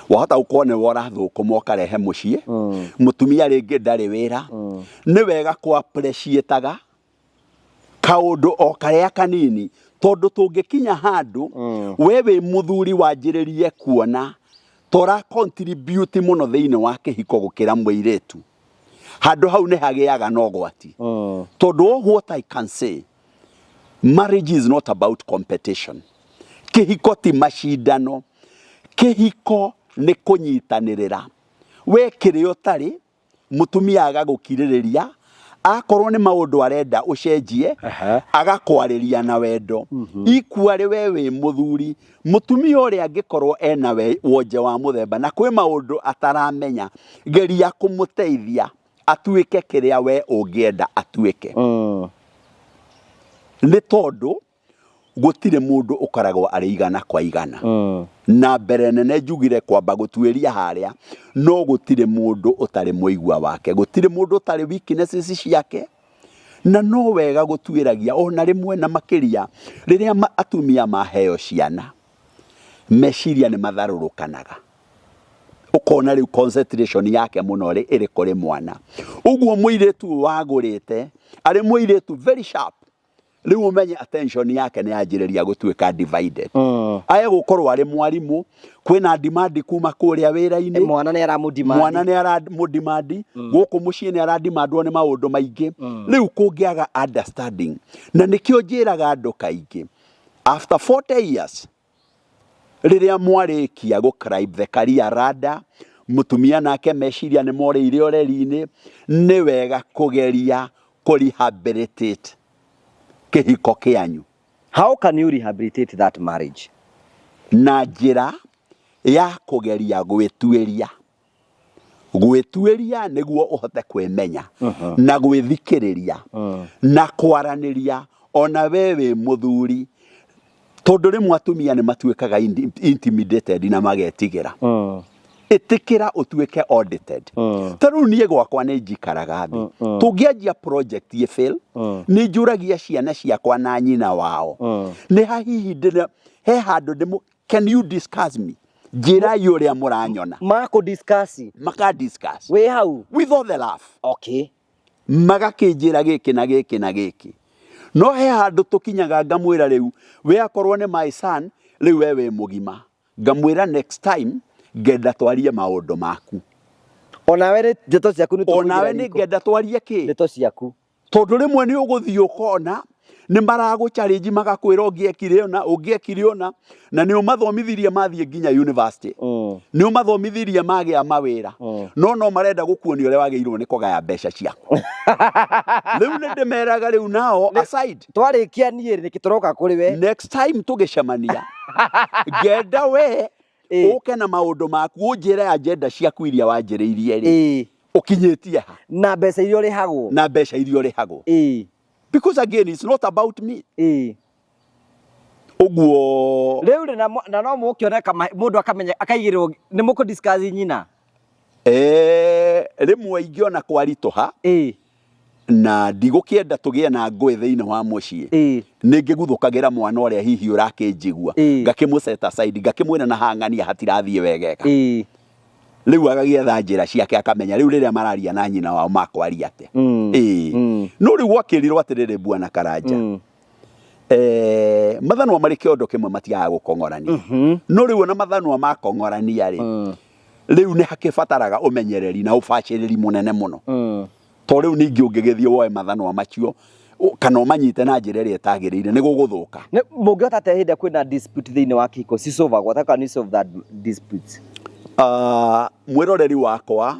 [SPEAKER 3] Wahota gũkorwo nĩwe ũrathũkũma ũkarehe mũciĩ. Mũtumia rĩngĩ ndarĩ wĩra. Nĩ wega kũ appreciate-aga kaũndũ o karĩa kanini tondũ tũngĩkinya handũ we wĩ mũthuri wanjĩrĩrie kuona tora contribute mũno thĩinĩ wa kĩhiko gũkĩra mũirĩtu handũ hau nĩ hagĩaga na ũgwati tondũ all what I can say, marriage is not about competition. Kĩhiko ti macindano, kĩhiko nĩ kũnyitanĩrĩra. We kĩrĩa ũtarĩ mũtumia agagũkirĩrĩria, akorwo nĩ maũndũ arenda ũcenjie agakwarĩria na wendo. Ikuarĩ we wĩ mũthuri, mũtumia ũrĩa angĩkorwo ena wonje wa mũthemba na kwĩ maũndũ ataramenya, geria kũmũteithia atuĩke kĩrĩa we ũngĩenda atuĩke. Nĩ tondũ gũtirĩ mũndũ ũkoragwo arĩ igana kwa igana. Na mbere nene njugire kwamba gũtuĩria harĩa, no gũtirĩ mũndũ ũtarĩ mũigua wake, gũtirĩ mũndũ ũtarĩ weaknesses ciake, na no wega gũtuĩragia ona rĩmwe na makĩria rĩrĩa atumia maheo ciana, meciria nĩ matharũrũkanaga. Ũkona rĩu concentration yake mũno rĩ ĩrĩ kũrĩ mwana. Ũguo mũirĩtu ũyũ wagũrĩte arĩ mũirĩtu very sharp, rĩu ũmenye attention yake nĩ yanjĩrĩria gũtuĩka divided. Aya gũkorwo arĩ mwarimũ, kwĩna demand kuma kũrĩa wĩra-inĩ,
[SPEAKER 2] mwana nĩ aramũdemand,
[SPEAKER 3] mwana nĩ aramũdemand, gũkũ mũciĩ nĩ aradimandwo nĩ maũndũ maingĩ. Rĩu kũngĩaga understanding, na nĩkĩo njĩraga andũ kaingĩ, after 40 years rĩrĩa mwarĩkia gũ climb the career ladder, mũtumia nake meciria nĩ morĩire ũreri-inĩ, nĩ wega kũgeria kũ rehabilitate kĩhiko kĩanyu.
[SPEAKER 2] How can you rehabilitate that marriage?
[SPEAKER 3] Na njĩra ya kũgeria gwĩtuĩria. Gwĩtuĩria nĩguo ũhote kwĩmenya na gwĩthikĩrĩria na kwaranĩria ona we wĩ mũthuri, tondũ rĩmwe atumia nĩ matuĩkaga intimidated na magetigĩra. Ĩtĩkĩra ũtuĩke audited. Ta rĩu niĩ gwakwa nĩ njikaraga thĩ, tũngĩanjia project ĩ fail, nĩ njũragia ciana ciakwa na nyina wao, nĩ ha hihi ndĩna he handũ ndĩmũ, can you discuss me, njĩrai ũrĩa mũranyona.
[SPEAKER 2] Makũ discuss.
[SPEAKER 3] Maka discuss.
[SPEAKER 2] Wĩ hau.
[SPEAKER 3] With all the love. Magakĩnjĩra gĩkĩ na gĩkĩ na gĩkĩ, no he handũ tũkinyaga ngamwĩra rĩu we akorwo nĩ my son, rĩu we wĩ mũgima, ngamwĩra next time ngenda twarie maũndũ maku.
[SPEAKER 2] Onawe nĩ ndeto ciaku nĩ
[SPEAKER 3] onawe nĩ ngenda twarie kĩ
[SPEAKER 2] ndeto ciaku,
[SPEAKER 3] tondũ rĩmwe nĩ ũgũthiĩ ũkona nĩ maragũ challenge, magakwĩra ũngĩekire ũna, ũngĩekire ũna, na nĩ ũmathomithirie mathiĩ nginya university, nĩ ũmathomithirie magĩa mawĩra, no no marenda gũkuonia ũrĩa wagĩrĩirwo nĩ kũgaya mbeca ciaku. Rĩu nĩ ndĩmeraga rĩu nao aside,
[SPEAKER 2] twarĩkia niĩ nĩkĩ tũroka kũrĩ we
[SPEAKER 3] next time tũgĩcemania ngenda we ũke na maũndũ maku, ũnjĩre agenda ciaku iria wanjĩrĩirie rĩ, ũkinyĩtie ha,
[SPEAKER 2] na mbeca iria ũrĩhagwo,
[SPEAKER 3] na mbeca iria ũrĩhagwo, because again it's not about me. Ũguo
[SPEAKER 2] rĩu rĩ, na no mũkĩoneka mũndũ akamenya akaigĩrĩrwo nĩ mũkũ discuss nyina.
[SPEAKER 3] Rĩmwe ingĩona kwaritũha na ndigũkĩenda tũgĩe na ngũĩ thĩinĩ wa mũciĩ, nĩ ngĩguthũkagĩra mwana ũrĩa hihi ũrakĩnjigua, ngakĩmũ set aside, ngakĩmwĩra na hang'ania hatirathiĩ wegega. Rĩu agagĩetha njĩra ciake, akamenya rĩu rĩrĩa mararia na nyina wao makwaria atĩa. No rĩu gwakĩrirwo atĩrĩrĩ, Bwana Karanja, mathanwa marĩ kĩondo kĩmwe matiagaga gũkong'orania. No rĩu ona mathanwa makong'orania rĩ, rĩu nĩ hakĩbataraga ũmenyereri na ũbacĩrĩri mũnene mũno, to rĩu ningĩ ũngĩgĩthiĩ woe mathanwa macio kana ũmanyite na njĩra ĩrĩa ĩtagĩrĩire, nĩ gũgũthũka.
[SPEAKER 2] Mũngĩhota atĩa hĩndĩ ĩrĩa kwĩna dispute thĩinĩ wa kĩhiko? Cisolvagwo atĩa? How can you solve that dispute?
[SPEAKER 3] Mwĩroreri wakwa,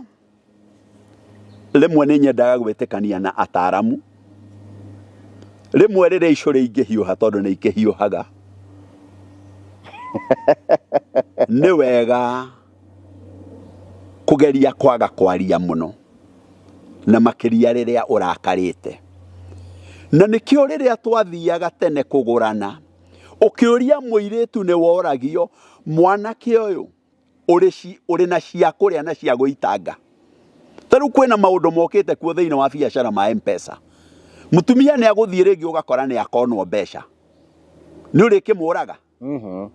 [SPEAKER 3] rĩmwe nĩ nyendaga gwĩtĩkania na ataramu, rĩmwe rĩrĩa icũrĩ ingĩhiũha, tondũ nĩ ikĩhiũhaga, nĩ wega kũgeria kwaga kwaria mũno, na makĩria rĩrĩa ũrakarĩte. Na nĩkĩo rĩrĩa twathiaga tene kũgũrana, ũkĩũria mũirĩtu nĩ woragio, mwanake ũyũ ũrĩ na cia kũrĩa na cia gũitanga. Ta rĩu kwĩna maũndũ mokĩte kuo thĩinĩ wa biacara ma M-Pesa. Mũtumia nĩ agũthiĩ rĩngĩ ũgakora nĩ akonwo mbeca, nĩ ũrĩkĩmũraga,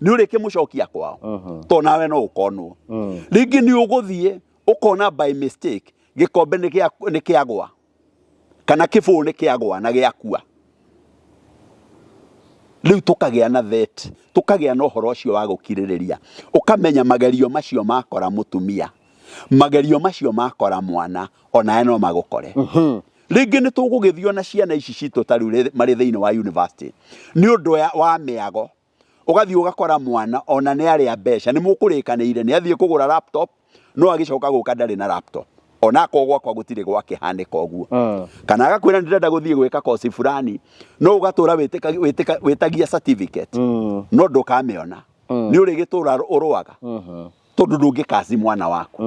[SPEAKER 3] nĩ ũrĩkĩmũcokia kwao, to nawe no ũkonwo. Rĩngĩ nĩ ũgũthiĩ ũkona by mistake gĩkombe nĩ kĩagwa kana kĩbũũ nĩ kĩagwa na gĩakua. Rĩu tũkagĩa na that, tũkagĩa na ũhoro ũcio wa gũkirĩrĩria, ũkamenya magerio macio makora mũtumia, magerio macio makora mwana, onawe no magũkore. Rĩngĩ nĩ tũgũgĩthiĩ ona ciana ici citũ ta rĩu marĩ thĩinĩ wa university, nĩ ũndũ wa mĩago, ũgathiĩ ũgakora mwana ona nĩ arĩa mbeca, nĩ mũkũrĩkanĩire nĩ athiĩ kũgũra laptop, no agĩcoka gũka ndarĩ na laptop. Ona akorwo gwakwa gũtirĩ gwakĩhanĩka ũguo. Kana agakwĩra nĩ ndĩrenda gũthiĩ gwĩka kosi fulani, no ũgatũra wĩtagia certificate, no ndũkamĩona. Nĩ ũrĩgĩtũra ũrũaga, tondũ ndũngĩkaci mwana waku.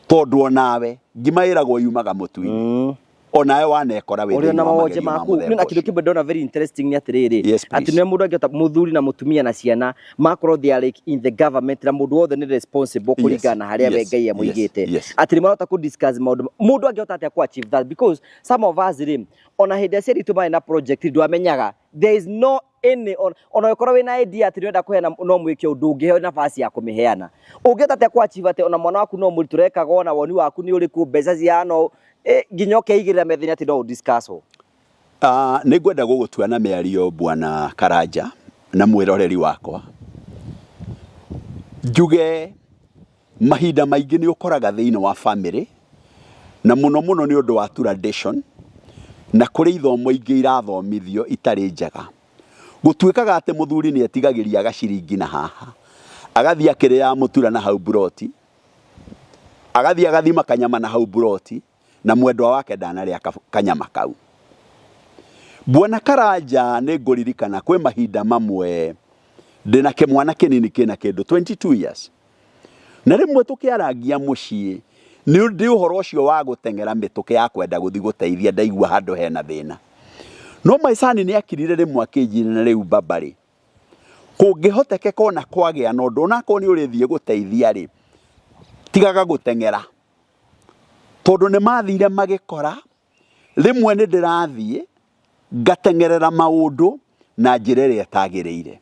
[SPEAKER 3] Tondũ onawe ngima ĩragwo yumaga mũtu-inĩ. Onawe wanekora wĩ
[SPEAKER 2] Ũrĩ ona
[SPEAKER 3] thĩinĩ wa
[SPEAKER 2] mawonje
[SPEAKER 3] magerio ma
[SPEAKER 2] maku. Nĩ na
[SPEAKER 3] mũthemba
[SPEAKER 2] kĩndũ
[SPEAKER 3] ũcio.
[SPEAKER 2] kĩmwe ndona very interesting nĩ atĩrĩrĩ,
[SPEAKER 3] Yes,
[SPEAKER 2] atĩ
[SPEAKER 3] please.
[SPEAKER 2] nĩ mũndũ angĩhota mũthuri na mũtumia na ciana makorwo they are like in the government na mũndũ wothe nĩ responsible kũringana na harĩa we Ngai amũigĩte. Atĩ nĩ marahota kũ discuss maũndũ. Mũndũ angĩhota atĩa kũ achieve that, because some of us rĩ, ona hĩndĩ aciari aitũ marĩ na project ndwamenyaga there is no any ona ũkorwo wĩna idea atĩ nĩũrenda kũheana no mwĩke ũndũ ũngĩheo nafasi ya kũmĩheana. Ũngĩhota atĩa kũ achieve atĩ ona mwana waku no mũritũ ũrekaga ona woni waku nĩ ũrĩkũ, mbeca cihana ũũ, nginya ũkeigĩrĩra metha-inĩ atĩ no ũ discuss ũũ?
[SPEAKER 3] Nĩ ngwenda gũgũtua na mĩario Bwana Karanja na mwĩroreri wakwa. Njuge mahinda maingĩ nĩ ũkoraga thĩinĩ wa family, na mũno mũno nĩ ũndũ wa tradition, na kũrĩ ithomo ingĩ irathomithio itarĩ njega. Gũtuĩkaga atĩ mũthuri nĩ etigagĩria gaciringi na haha, agathiĩ akĩrĩaga mũtura na hau mburoti, agathiĩ agathima kanyama na hau mburoti, na mwendwa wake ndanarĩa kanyama kau. Bwana Karanja nĩ ngũririkana kwĩ mahinda mamwe ndĩna kĩmwana kĩnini kĩna kĩndũ 22 years. Na rĩmwe tũkĩarangia mũciĩ nĩ ũndũ ũhoro ũcio wa gũteng'era mĩtũkĩ ya kwenda gũthiĩ gũteithia ndaigua handũ hena thĩna. No maicani nĩ akirire rĩmwe akĩnjĩra na rĩu baba rĩ, kũngĩhotekeka ona kwagĩa na ũndũ onakorwo nĩ ũrĩthiĩ gũteithia rĩ, tigaga gũteng'era. Tondũ nĩ mathire magĩkora rĩmwe nĩ ndĩrathiĩ ngateng'erera maũndũ na njĩra ĩrĩa ĩtagĩrĩire.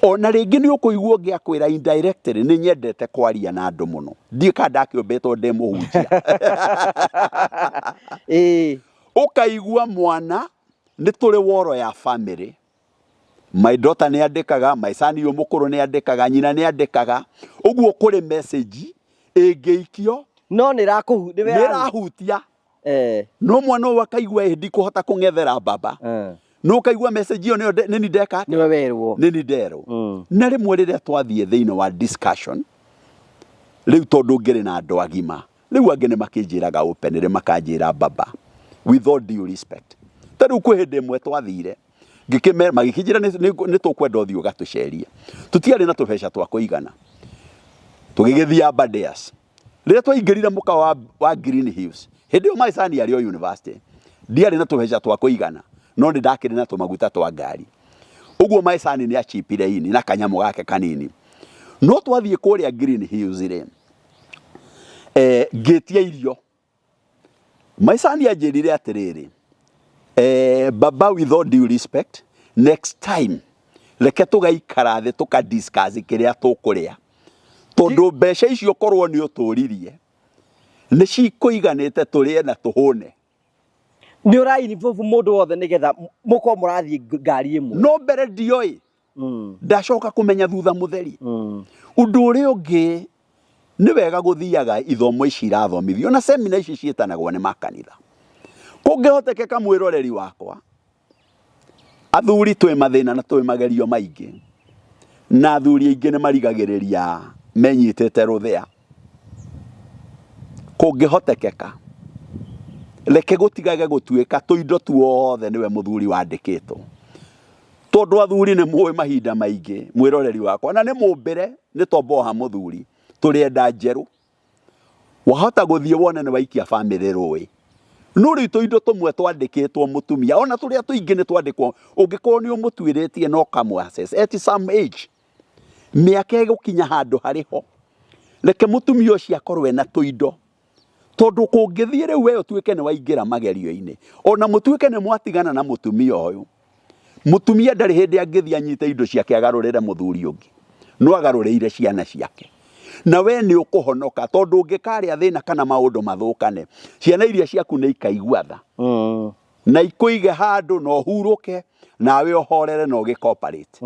[SPEAKER 3] Ona rĩngĩ nĩ ũkũigua ũngĩ akwĩra indirectly, nĩ nyendete kwaria na andũ mũno. Ndiũĩ kana ndakĩũmbĩtwo ndĩ mũhunjia. Ũkaigua mwana nĩ tũrĩ woro ya family. My daughter nĩ andĩkaga, my son ũyũ mũkũrũ nĩ andĩkaga, nyina nĩ andĩkaga. Ũguo kũrĩ message ĩngĩikio
[SPEAKER 2] no nĩ ĩrakũhu, nĩ
[SPEAKER 3] nĩ ĩrahutia. No mwana ũyũ akaigua ĩ ndikũhota kũng'ethera baba. No ũkaigua message ĩyo nĩyo nĩ ni ndeka atĩa?
[SPEAKER 2] Nĩwe werwo.
[SPEAKER 3] Nĩ ni nderwo. Na rĩmwe rĩrĩa twathiĩ thĩinĩ wa discussion, rĩu tondũ ngĩrĩ na andũ agima, rĩu angĩ nĩ makĩnjĩraga openly, makanjĩra baba, with all due respect. Ta rĩu kwĩ hĩndĩ ĩmwe twathire, ngĩkĩmera, magĩkĩnjĩra nĩ tũkwenda ũthiĩ ũgatũcerie. Tũtiarĩ na tũbeca twa kũigana. Tũgĩgĩthiĩ Aberdares. Rĩrĩa twaingĩrire mũkawa wa Green Hills, hĩndĩ ĩyo my son arĩ o university, ndiarĩ na tũbeca twa kũigana, no nĩ ndakĩrĩ na tũmaguta twa ngari. Ũguo my son nĩ achipire ini na kanyamũ gake kanini. No twathiĩ kũrĩa Green Hills rĩ, ngĩtia irio. My son anjĩrire atĩrĩrĩ, baba with all due respect, next time reke tũgaikara thĩ tũka discuss kĩrĩa tũkũrĩa, tondũ mbeca icio korwo nĩ ũtũririe nĩ cikũiganĩte tũrĩe na tũhũne.
[SPEAKER 2] Nĩ ũra involve mũndũ wothe nĩgetha mũkorwo mũrathiĩ ngari ĩmwe.
[SPEAKER 3] No mbere ndioĩ. Ndacoka kũmenya thutha mũtheri. Ũndũ ũrĩa ũngĩ nĩ wega gũthiaga ithomo ici irathomithio na semina ici ciĩtanagwo nĩ makanitha. Kũngĩhotekeka mwĩroreri wakwa, athuri twĩ mathĩna na twĩ magerio maingĩ, na athuri aingĩ nĩ marigagĩrĩria menyitĩte rũthĩa. Kũngĩhotekeka, reke gũtigage gũtuĩka tũindo tuothe nĩwe mũthuri wandĩkĩtwo. Tondũ athuri nĩ mũĩ mahinda maingĩ, mwĩroreri wakwa, na nĩ mũmbĩre nĩ tomboha mũthuri, tũrĩ enda njerũ. Wahota gũthiĩ wone nĩ waikia bamĩrĩ rũĩ. No rĩu tũindo tũmwe twandĩkĩtwo mũtumia, ona tũrĩa tũingĩ nĩ twandĩkwo, ũngĩkorwo nĩ ũmũtuĩrĩtie na ũkamũ assess at some age, mĩaka ĩgũkinya handũ harĩ ho, reke mũtumia ũcio akorwo ena tũindo. Tondũ kũngĩthiĩ rĩu we ũtuĩke nĩ waingĩra magerio-inĩ, ona mũtuĩke nĩ mwatigana na mũtumia ũyũ, mũtumia ndarĩ hĩndĩ angĩthiĩ anyite indo ciake agarũrĩre mũthuri ũngĩ, no agarũrĩire ciana ciake. Na we nĩ ũkũhonoka tondũ ũngĩkarĩa thĩna kana maũndũ mathũkane, ciana iria ciaku nĩ ikaigua tha na ikũige handũ na ũhurũke nawe ũhorere na ũgĩ cooperate.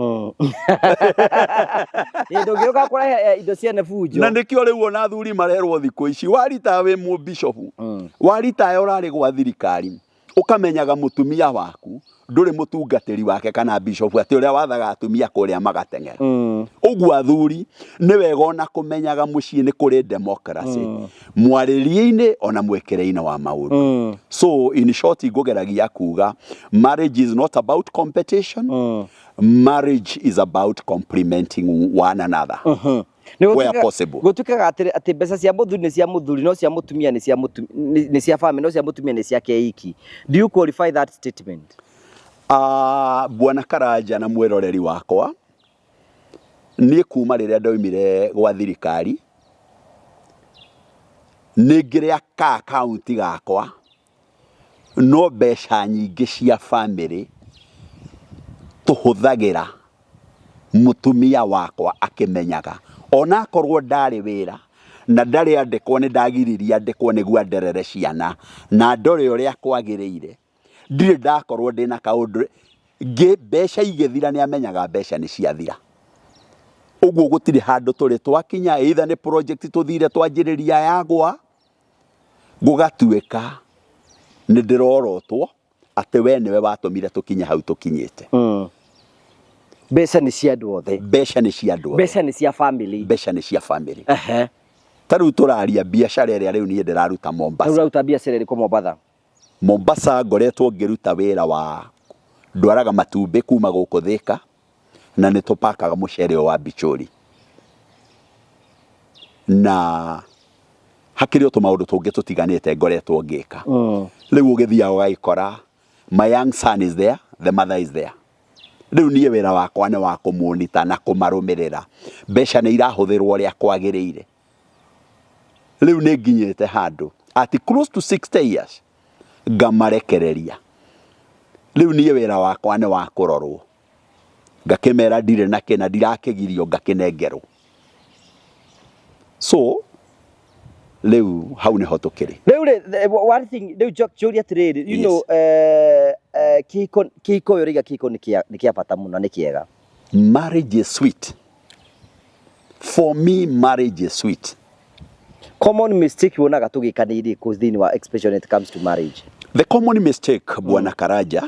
[SPEAKER 2] Ĩ, ndũngĩũka kũrehe indo ciene bunjo.
[SPEAKER 3] Na nĩkĩo rĩu ona athuri marerwo thikũ ici waritaya wĩ mũbishopu, waritaya ũrarĩ gwa thirikari, ũkamenyaga mũtumia waku ndũrĩ mũtungatĩri wake kana bishopu atĩ ũrĩa wathaga atumia kũrĩa magateng'era. Ũguo athuri nĩ wega ona kũmenyaga mũciĩ nĩ kũrĩ democracy mwarĩrie-inĩ ona mwĩkĩre-inĩ wa maũndũ. So in short ngũgeragia kuga marriage is not about competition, marriage is about complementing one another
[SPEAKER 2] Nĩ
[SPEAKER 3] where possible.
[SPEAKER 2] Gũtuĩkaga atĩ mbeca cia mũthuri nĩ cia mũthuri, no cia mũtumia nĩ cia nĩ cia family, no cia mũtumia nĩ ciake iki. Do you qualify that statement?
[SPEAKER 3] Bwana Karanja na mwĩroreri wakwa, niĩ kuma rĩrĩa ndaumire gwa thirikari nĩ ngĩrĩ ka akaunti gakwa, no mbeca nyingĩ cia family tũhũthagĩra mũtumia wakwa akĩmenyaga, onakorwo ndarĩ wĩra na ndarĩ andĩkwo, nĩ ndagiririe andĩkwo nĩguo anderere ciana na ndore ũrĩa kwagĩrĩire, ndirĩ ndakorwo ndĩna kaũndũ ngĩ mbeca igĩthira nĩ amenyaga mbeca nĩ ciathira. Ũguo gũtirĩ handũ tũrĩ twakinya, either nĩ project tũthire twanjĩrĩria yagwa, gũgatuĩka nĩ ndĩrorotwo atĩ we nĩwe watũmire tũkinye hau tũkinyĩte.
[SPEAKER 2] Mbeca nĩ cia andũ othe.
[SPEAKER 3] Mbeca nĩ cia andũ othe.
[SPEAKER 2] Mbeca nĩ cia family.
[SPEAKER 3] Mbeca nĩ cia family. Ta rĩu tũraria biacara ĩrĩa rĩu niĩ ndĩraruta Mombasa.
[SPEAKER 2] Rĩu ũraruta biacara ĩrĩkũ Mombatha?
[SPEAKER 3] Mombasa ngoretwo ngĩruta wĩra wa ndwaraga matumbĩ kuma gũkũ Thĩka na nĩ tũpakaga mũcere ũyũ wa Bichori. Na hakĩrĩ o tũmaũndũ tũngĩ tũtiganĩte ngoretwo ngĩka. Rĩu ũgĩthiaga ũgagĩkora my young son is there, the mother is there. Rĩu niĩ wĩra wakwa nĩ wa kũmonita na kũmarũmĩrĩra. Mbeca nĩ irahũthĩrwo ũrĩa kwagĩrĩire. Rĩu nĩ nginyĩte handũ at close to 60 years ngamarekereria. Rĩu niĩ wĩra wakwa nĩ wa kũrorwo. Ngakĩmera ndirĩ na kĩna, ndirakĩgirio ngakĩnengerwo. So rĩu hau nĩho tũkĩrĩ.
[SPEAKER 2] Rĩu rĩ, one thing, rĩu njũrie atĩrĩrĩ, you know, kĩhiko, kĩhiko ũyũ ũraiga kĩhiko nĩ kĩa bata mũno, nĩ kĩega.
[SPEAKER 3] Marriage is sweet. For me, marriage is sweet.
[SPEAKER 2] Common mistake wonaga tũgĩka nĩ irĩkũ thĩinĩ wa, especially when it comes to marriage?
[SPEAKER 3] The common mistake, Bwana Karanja,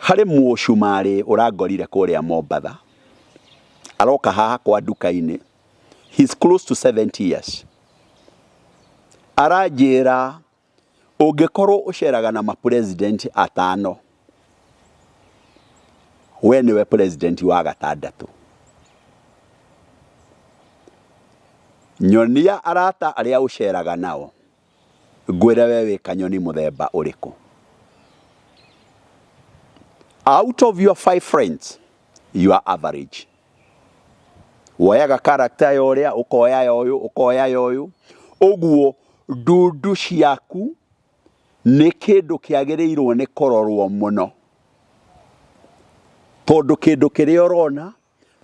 [SPEAKER 3] harĩ mũcumarĩ ũrangorire kũrĩa Mombatha, aroka haha kwa nduka-inĩ, he's close to 70 years. Aranjĩra ũngĩkorwo ũceraga na mapresident atano, we nĩwe president wa gatandatũ. Nyonia arata arĩa ũceraga nao, ngwĩre we wĩ kanyoni mũthemba ũrĩkũ. Out of your 5 friends, you are average. Woyaga character ya ũrĩa, ũkoya ya ũyũ, ũkoya ya ũyũ. Ũguo ndundu ciaku nĩ kĩndũ kĩagĩrĩirwo nĩ kũrorwo mũno. Tondũ kĩndũ kĩrĩa ũrona,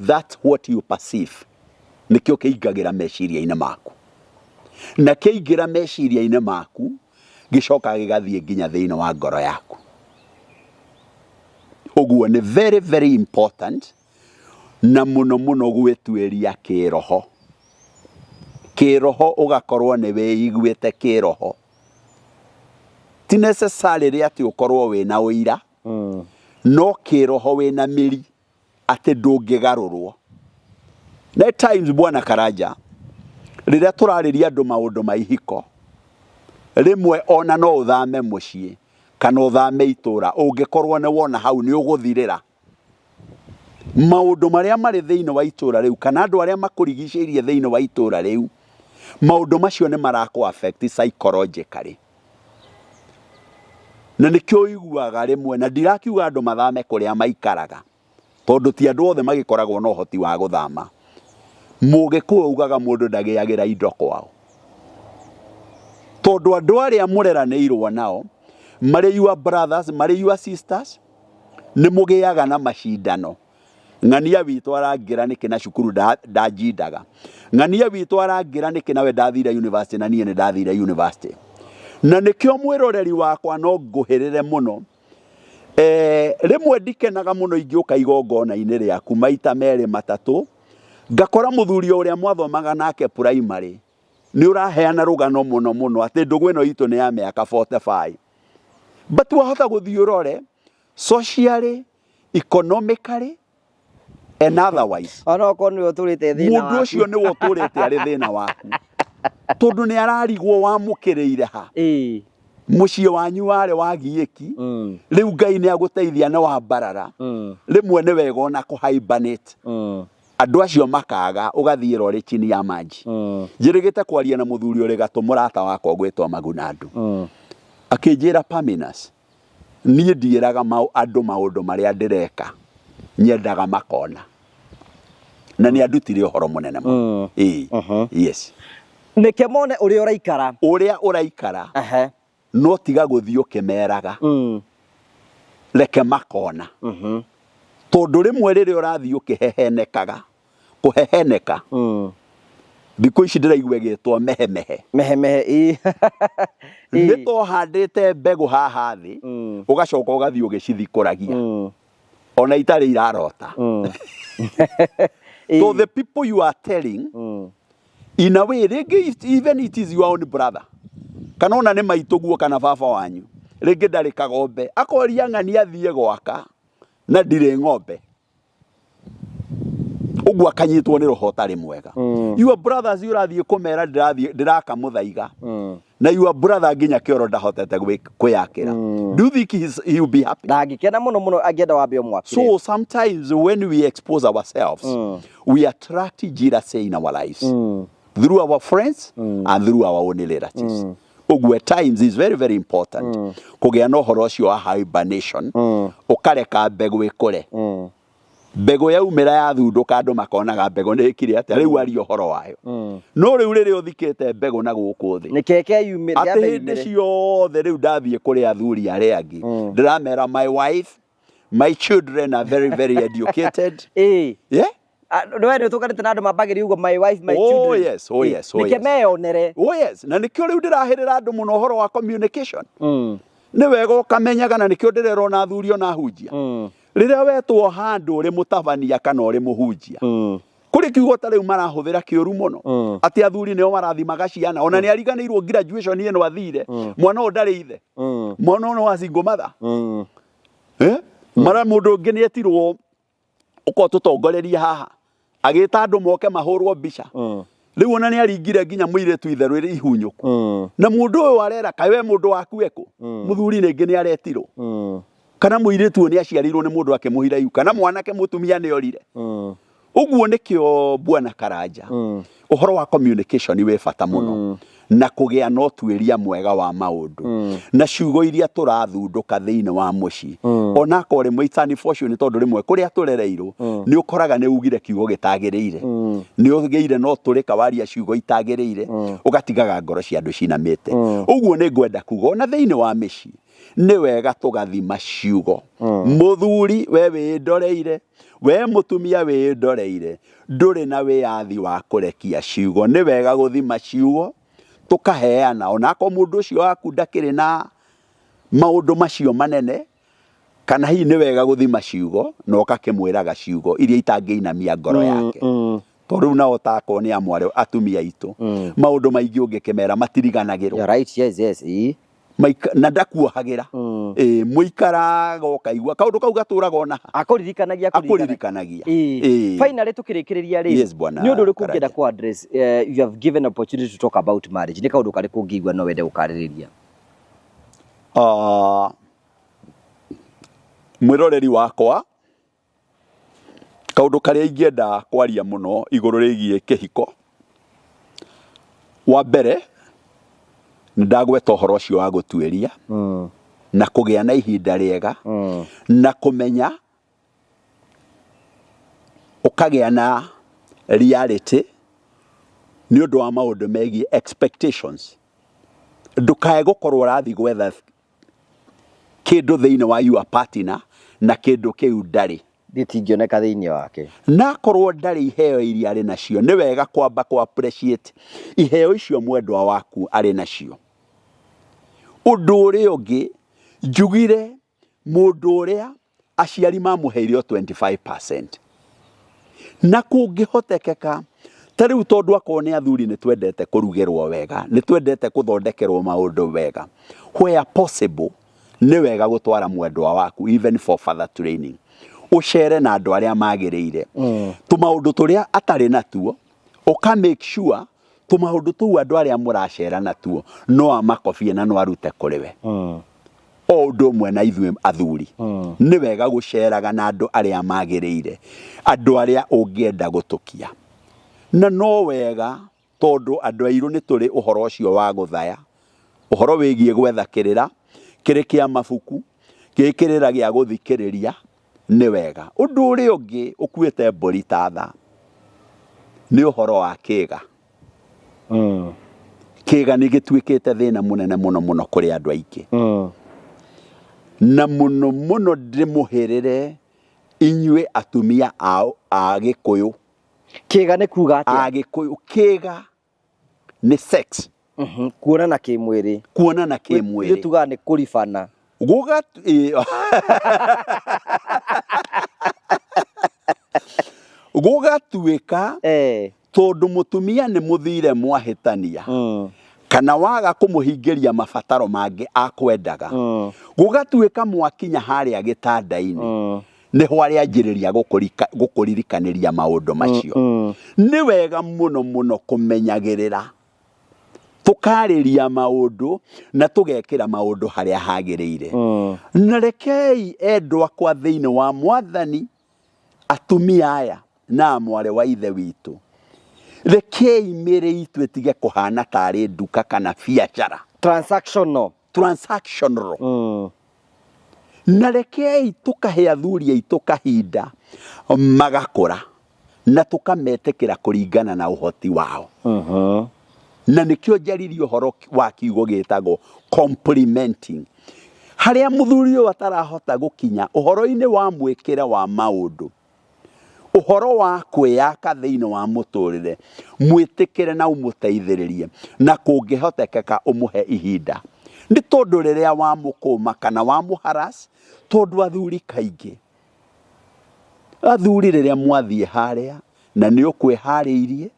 [SPEAKER 3] that's what you perceive. Nĩkĩo kĩingagĩra meciria-inĩ maku. Na kĩaingĩra meciria-inĩ maku, gĩcokaga gĩgathiĩ nginya thĩinĩ wa ngoro yaku. Ũguo nĩ very, very important, na mũno mũno gwĩtuĩria kĩroho. Kĩroho ũgakorwo nĩ wĩiguĩte kĩroho. Ti necessarily atĩ ũkorwo wĩna ũira, no kĩroho wĩna mĩri atĩ ndũngĩgarũrwo. Na at times, Bwana Karanja, rĩrĩa tũrarĩria andũ maũndũ ma ihiko, rĩmwe ona no ũthame mũciĩ kana ũthame itũra, ũngĩkorwo nĩ wona hau nĩ ũgũthirĩra. Maũndũ marĩa marĩ thĩinĩ wa itũra rĩu kana andũ arĩa makũrigicĩirie thĩinĩ wa itũra rĩu, maũndũ macio nĩ marakũ affect psychologically. Na nĩkĩo ũiguaga rĩmwe, na ndirakiuga andũ mathame kũrĩa maikaraga, tondũ ti andũ othe magĩkoragwo na ũhoti wa gũthama. Mũgĩkũyũ augaga mũndũ ndagĩagĩra indo kwao. Tondũ andũ arĩa mũreranĩirwo nao, marĩ your brothers, marĩ your sisters, nĩ mũgĩaga na macindano. Ng'ania witũ arangĩra nĩkĩ na cukuru ndanjindaga. Ng'ania witũ arangĩra nĩkĩ nawe ndathire university na niĩ nĩ ndathire university. Na nĩkĩo mwĩroreri wakwa no ngũhĩrĩre mũno. Eh, rĩmwe ndikenaga mũno ingĩũka igongona-inĩ rĩaku maita merĩ matatũ, ngakora mũthuri o ũrĩa mwathomaga nake primary nĩ ũraheana rũgano mũno mũno atĩ ndũgũ ĩno itũ nĩ ya mĩaka 45. But wahota gũthiĩ ũrore socially, economically and otherwise
[SPEAKER 2] Ona okorwo nĩwe ũtũrĩte thĩna
[SPEAKER 3] mũndũ
[SPEAKER 2] waku.
[SPEAKER 3] ũcio nĩwe ũtũrĩte arĩ thĩna waku tondũ nĩ ararigwo wamũkĩrĩire ha. Mũciĩ wanyu warĩ wa giĩki. Rĩu Ngai nĩ agũteithia nĩ wambarara. Rĩmwe nĩ wega ona kũ hibernate. Andũ acio makaga ũgathiĩra ũrĩ chini ya maji. Njĩrĩgĩte kwaria na mũthuri ũrĩ gatũ mũrata wakwa ũgwĩtwo Magunandu. Akĩnjĩra Paminas, niĩ ndiĩraga andũ maũndũ marĩa ndĩreka, nyendaga makona. Na nĩ andutire ũhoro mũnene mũno. Ĩĩ. Yes.
[SPEAKER 2] Nĩke mone ũrĩa ũraikara.
[SPEAKER 3] Ũrĩa ũraikara. No tiga gũthiĩ ũkĩmeraga. Reke makona. Tondũ rĩmwe rĩrĩa ũrathiĩ ũkĩhehenekaga, kũheheneka, thikũ ici ndĩraigua ĩgĩtwo mehemehe.
[SPEAKER 2] Mehemehe, ĩĩ.
[SPEAKER 3] Nĩ ta ũhandĩte mbegũ haha thĩ, ũgacoka ũgathiĩ ũgĩcithikũragia. Ona itarĩ irarota. So the people you are telling, in a way, rĩngĩ even it is your own brother, kana ona nĩ maitũguo kana baba wanyu, rĩngĩ ndarĩ kagombe, akoria ng'ania athiĩ gwaka na ndirĩ ng'ombe. Ũguo akanyitwo nĩ roho ũtarĩ mwega. Your brothers ũrathiĩ kũmera ndĩrathiĩ ndĩraka mũthaiga. Na your brother nginya kĩoro ndahotete kwĩyakĩra. Do you think he will be happy?
[SPEAKER 2] Ndangĩkena mũno mũno angĩenda wambe ũmwakĩre.
[SPEAKER 3] So sometimes when we expose ourselves, we attract jealousy in our lives. Through our friends and through our own relatives. Ũguo at times is very very important kũgĩa na ũhoro ũcio wa hibernation, ũkareka mbegũ ĩkũre. Mbegũ yaumĩra yathundũka andũ makonaga mbegũ nĩ ĩkire atĩa, rĩu aria ũhoro wayo. No rĩu rĩrĩa ũthikĩte mbegũ na gũkũ thĩ,
[SPEAKER 2] Nĩ keke yumĩre,
[SPEAKER 3] atĩ
[SPEAKER 2] yambe
[SPEAKER 3] hĩndĩ
[SPEAKER 2] yumĩre.
[SPEAKER 3] ciothe rĩu ndathiĩ kũrĩ athuri arĩa angĩ, ndĩramera my wife, my children are very very educated. Yeah?
[SPEAKER 2] We nĩ ũtũnganĩte na andũ mambagĩria ũguo, my wife, my
[SPEAKER 3] Oh,
[SPEAKER 2] children.
[SPEAKER 3] yes, oh, yes, oh,
[SPEAKER 2] Nĩkĩ
[SPEAKER 3] yes.
[SPEAKER 2] meyonere.
[SPEAKER 3] Oh yes, na nĩkĩo rĩu ndĩrahĩrĩra andũ mũno ũhoro wa communication. Nĩ wega ũkamenyaga, na nĩkĩo ndĩrerwo na athuri ona ahunjia. Rĩrĩa wetwo handũ ũrĩ mũtabania kana ũrĩ mũhunjia, kũrĩ kiugo ta rĩu marahũthĩra kĩũru mũno, atĩ athuri nĩo marathimaga ciana, ona nĩ ariganĩirwo graduation ĩno athire, mwana ũyũ ndarĩ ithe, mwana ũyũ nĩ wa single mother. Mara mũndũ ũngĩ nĩ etirwo ũkorwo tũtongorerie haha, agĩta andũ moke mahũrwo mbica. Rĩu ona nĩ aringire nginya mũirĩtu itherũ ĩrĩ ihunyũku. Na mũndũ ũyũ arera kaĩ we mũndũ waku ekũ? Mũthuri rĩngĩ nĩ aretirwo. Kana mũirĩtu ũyũ nĩ aciarirwo nĩ mũndũ akĩmũhira ihu, kana mwanake mũtumia nĩ orire. Ũguo nĩkĩo Bwana Karanja, ũhoro wa communication wĩ bata mũno. Na kũgĩa na ũtuĩria mwega wa maũndũ. Na ciugo iria tũrathundũka thĩinĩ wa mũciĩ. Onakorwo rĩmwe it's unfortunate tondũ rĩmwe kũrĩa tũrereirwo, nĩ ũkoraga nĩ ugire kiugo gĩtagĩrĩire. Nĩ ũgĩire na ũtũrĩka waria ciugo itagĩrĩire, ũgatigaga ngoro cia andũ cinamĩte. Ũguo nĩ ngwenda kuga ona thĩinĩ wa mĩciĩ, nĩ wega tũgathima ciugo. Mũthuri we wĩndoreire, we mũtumia wĩndoreire, ndũrĩ na wĩyathi wa kũrekia ciugo. Nĩ wega gũthima ciugo, tũkaheana, onakorwo mũndũ ũcio waku ndakĩrĩ na maũndũ macio manene, kana hihi nĩ wega gũthima ciugo na ũgakĩmwĩraga ciugo iria itangĩinamia ngoro yake. Tondũ rĩu nao takorwo nĩ amwe arĩa atumia aitũ, maũndũ maingĩ ũngĩkĩmera matiriganagĩrwo.
[SPEAKER 2] You're right, yes, yes, ĩĩ.
[SPEAKER 3] Na ndakuohagĩra. Mũikaraga ũkaigua kaũndũ kau gatũraga ona ha.
[SPEAKER 2] Akũririkanagia,
[SPEAKER 3] akũririkanagia.
[SPEAKER 2] Finally tũkĩrĩkĩrĩria rĩ,
[SPEAKER 3] Yes, bwana
[SPEAKER 2] nĩ ũndũ ũrĩkũ ũngĩenda
[SPEAKER 3] Karanja.
[SPEAKER 2] kũ address, you have given opportunity to talk about marriage, nĩ kaũndũ karĩkũ ũngĩigua no wende gũkarĩrĩria?
[SPEAKER 3] Mwĩroreri wakwa, kaũndũ karĩa ingĩenda kwaria mũno igũrũ rĩgiĩ kĩhiko, wa mbere nĩ ndagweta ũhoro ũcio wa gũtuĩria na kũgĩa na ihinda rĩega na kũmenya ũkagĩa na reality nĩ ũndũ wa maũndũ megiĩ expectations. Ndũkae gũkorwo ũrathiĩ gwetha kĩndũ thĩinĩ wa your partner na kĩndũ kĩu ndarĩ.
[SPEAKER 2] Gĩtingĩoneka thĩinĩ wake.
[SPEAKER 3] Na akorwo ndarĩ iheo iria arĩ nacio, nĩ wega kwamba kũ appreciate iheo icio mwendwa waku arĩ nacio. Ũndũ ũrĩa ũngĩ, njugire mũndũ ũrĩa aciari mamũheire o 25%. Na kũngĩhotekeka, ta rĩu tondũ akorwo nĩ athuri nĩ twendete kũrugĩrwo wega, nĩ twendete kũthondekerwo maũndũ wega, where possible, nĩ wega gũtwara mwendwa waku even for further training. Ũcere na andũ arĩa magĩrĩire. Tũmaũndũ tũrĩa atarĩ natuo, ũka make sure tũmaũndũ tũu andũ arĩa mũracera natuo no amakobie na no arute kũrĩ we. O ũndũ ũmwe na ithuĩ athuri. Nĩ wega gũceraga na andũ arĩa magĩrĩire, andũ arĩa ũngĩenda gũtũkia. Na no wega tondũ andũ airũ nĩ tũrĩ ũhoro ũcio wa gũthaya, ũhoro wĩgiĩ gwetha kĩrĩra, kĩrĩ kĩa mabuku, kĩrĩ kĩrĩra gĩa gũthikĩrĩria, nĩ wega. Ũndũ ũrĩa ũngĩ ũkuĩte mbũri ta tha, nĩ ũhoro wa kĩga. Kĩga nĩ gĩtuĩkĩte thĩna mũnene mũno mũno kũrĩ andũ aingĩ. Na mũno mũno ndĩmũhĩrĩre inyuĩ atumia a Gĩkũyũ.
[SPEAKER 2] Kĩga nĩ kuga atĩa?
[SPEAKER 3] A Gĩkũyũ, kĩga nĩ sex.
[SPEAKER 2] Kuonana kĩmwĩrĩ.
[SPEAKER 3] Kuonana kĩmwĩrĩ.
[SPEAKER 2] Ithuĩ tugaga nĩ kũribana.
[SPEAKER 3] Gũgatuĩka tondũ mũtumia nĩ mũthire mwahĩtania kana waga kũmũhingĩria mabataro mangĩ akwendaga, gũgatuĩka mwakinya harĩa gĩtanda-inĩ nĩho arĩanjĩrĩria gũkũririkanĩria maũndũ macio. Nĩ wega mũno mũno kũmenyagĩrĩra, tũkarĩria maũndũ na tũgekĩra maũndũ harĩa hagĩrĩire. Na rekei endwa akwa thĩinĩ wa Mwathani, atumia aya na mwarĩ wa ithe witũ, rekei mĩĩrĩ itũ ĩtige kũhana tarĩ nduka kana biacara.
[SPEAKER 2] Transactional.
[SPEAKER 3] Transactional. Na rekei tũkahe athuri aitũ kahinda magakũra na tũkametĩkĩra kũringana na ũhoti wao. Na nĩkĩo njaririe ũhoro wa kiugo gĩtagwo complimenting. Harĩa mũthuri ũyũ atarahota gũkinya ũhoro-inĩ wa mwĩkĩre wa maũndũ, ũhoro wa kwĩyaka thĩinĩ wa mũtũrĩre, mwĩtĩkĩre na ũmũteithĩrĩrie, na kũngĩhotekeka ũmũhe ihinda. Nĩ tondũ rĩrĩa wamũkũma kana wamũharass, tondũ athuri kaingĩ, athuri rĩrĩa mwathiĩ harĩa na nĩ ũkwĩharĩirie,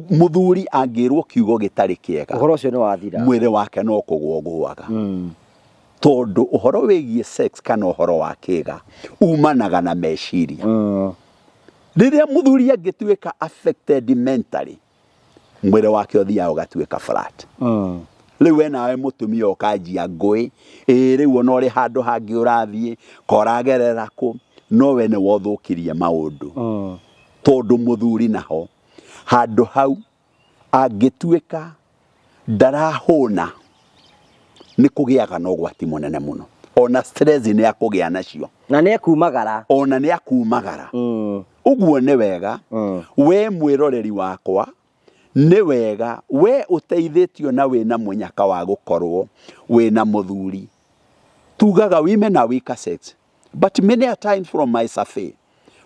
[SPEAKER 3] Mũthuri angĩrwo kiugo gĩtarĩ kĩega,
[SPEAKER 2] Ũhoro ũcio nĩ wathira.
[SPEAKER 3] Mwĩrĩ wake no kũgwa ũgũaga. Tondũ ũhoro wĩgiĩ sex kana ũhoro wa kĩga umanaga na meciria. Rĩrĩa mũthuri angĩtuĩka affected mentally, mwĩrĩ wake ũthiaga ũgatuĩka flat. Rĩu we nawe mũtumia ũkanjia ngũĩ, ĩĩ rĩu ona ũrĩ handũ hangĩ ũrathiĩ, ka ũragerera kũ, no we nĩwe ũthũkirie maũndũ. Tondũ mũthuri naho, handũ hau angĩtuĩka ndarahũna, nĩ kũgĩaga na ũgwati mũnene mũno. Ona stress nĩ akũgĩa nacio.
[SPEAKER 2] Na nĩ ekumagara.
[SPEAKER 3] Ona nĩ akumagara. Ũguo nĩ wega, we mwĩroreri wakwa, nĩ wega we ũteithĩtio na wĩna mũnyaka wa gũkorwo wĩna mũthuri. Tugaga women are weaker sex, but many a times from my survey,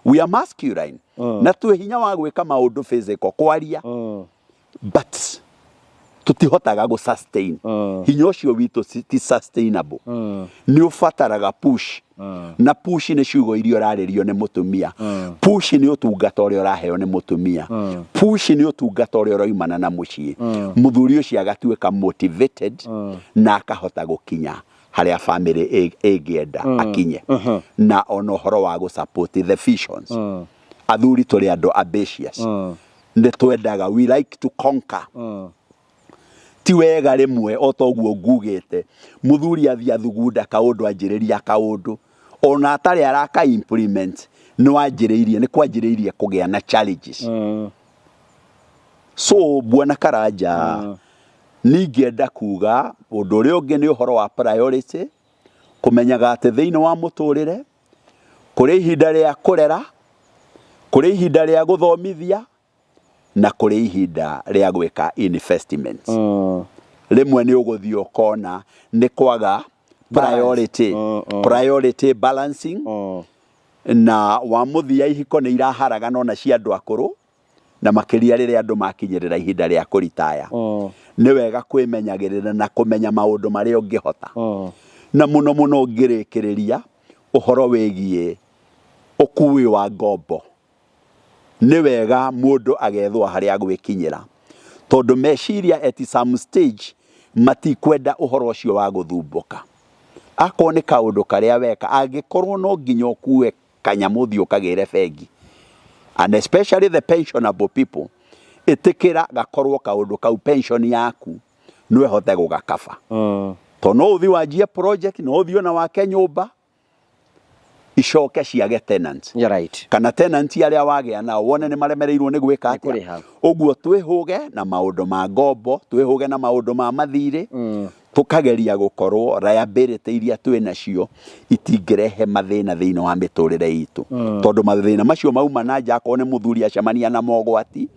[SPEAKER 3] we are masculine. Na twĩ hinya wa gwĩka maũndũ physical, kwaria. But tũtihotaga gũ sustain. Hinya ũcio witũ ti sustainable. Nĩ ũbataraga push. Na push nĩ ciugo iria ũrarĩrio nĩ mũtumia. Push nĩ ũtungata ũrĩa ũraheo nĩ mũtumia. Push nĩ ũtungata ũrĩa ũraumana na mũciĩ. Mũthuri ũcio agatuĩka motivated na akahota gũkinya harĩa family ĩngĩenda akinye. Na ona ũhoro wa gũ support the visions. Athuri tũrĩ andũ ambitious. Nĩ twendaga, we like to conquer. Ti wega rĩmwe o ta ũguo ngugĩte, mũthuri athiĩ athugunda kaũndũ anjĩrĩria kaũndũ, ona atarĩ araka implement, nĩ wanjĩrĩirie, nĩ kwanjĩrĩirie kũgĩa na challenges. So Bwana Karanja, ningĩenda kuga ũndũ ũrĩa ũngĩ nĩ ũhoro wa priority, kũmenyaga atĩ thĩinĩ wa mũtũrĩre, kũrĩ ihinda rĩa kũrera, kũrĩ ihinda rĩa gũthomithia, Na kũrĩ ihinda rĩa gwĩka investments. Rĩmwe nĩ ũgũthiĩ ũkona nĩ kwaga priority, priority balancing, na wa mũthia ihiko nĩ iraharagana ona cia andũ akũrũ, na makĩria rĩrĩa andũ makinyĩrĩra ihinda rĩa kũritaya. Nĩ wega kwĩmenyagĩrĩra na kũmenya maũndũ marĩa ũngĩhota, na mũno mũno ngĩrĩkĩrĩria ũhoro wĩgiĩ ũkui wa ngombo. Nĩ wega mũndũ agethwo harĩa agwĩkinyĩra, tondũ meciria at some stage matikwenda ũhoro ũcio wa gũthumbũka. Akorwo nĩ kaũndũ karĩa weka, angĩkorwo no nginya ũkue kanyamũ ũthiĩ ũkagĩre bengi, and especially the pensionable people, ĩtĩkĩra gakorwo kaũndũ kau pension yaku no ĩhote gũgakaba, tondũ no ũthiĩ wanjie project, no ũthiĩ ona wake nyũmba icoke ciage tenants.
[SPEAKER 2] You're right.
[SPEAKER 3] Kana tenant arĩa wagĩa nao wone nĩ maremereirwo nĩ gwĩka
[SPEAKER 2] Nĩ kũrĩha.
[SPEAKER 3] atĩa. Ũguo twĩhũge na maũndũ ma ngombo, twĩhũge na maũndũ ma mathirĩ, tũkageria gũkorwo liability iria twĩ nacio itingĩrehe mathĩna thĩinĩ wa mĩtũrĩre itũ, tondũ mathĩna macio mauma na nja, akorwo nĩ mũthuri acemania na mogwati,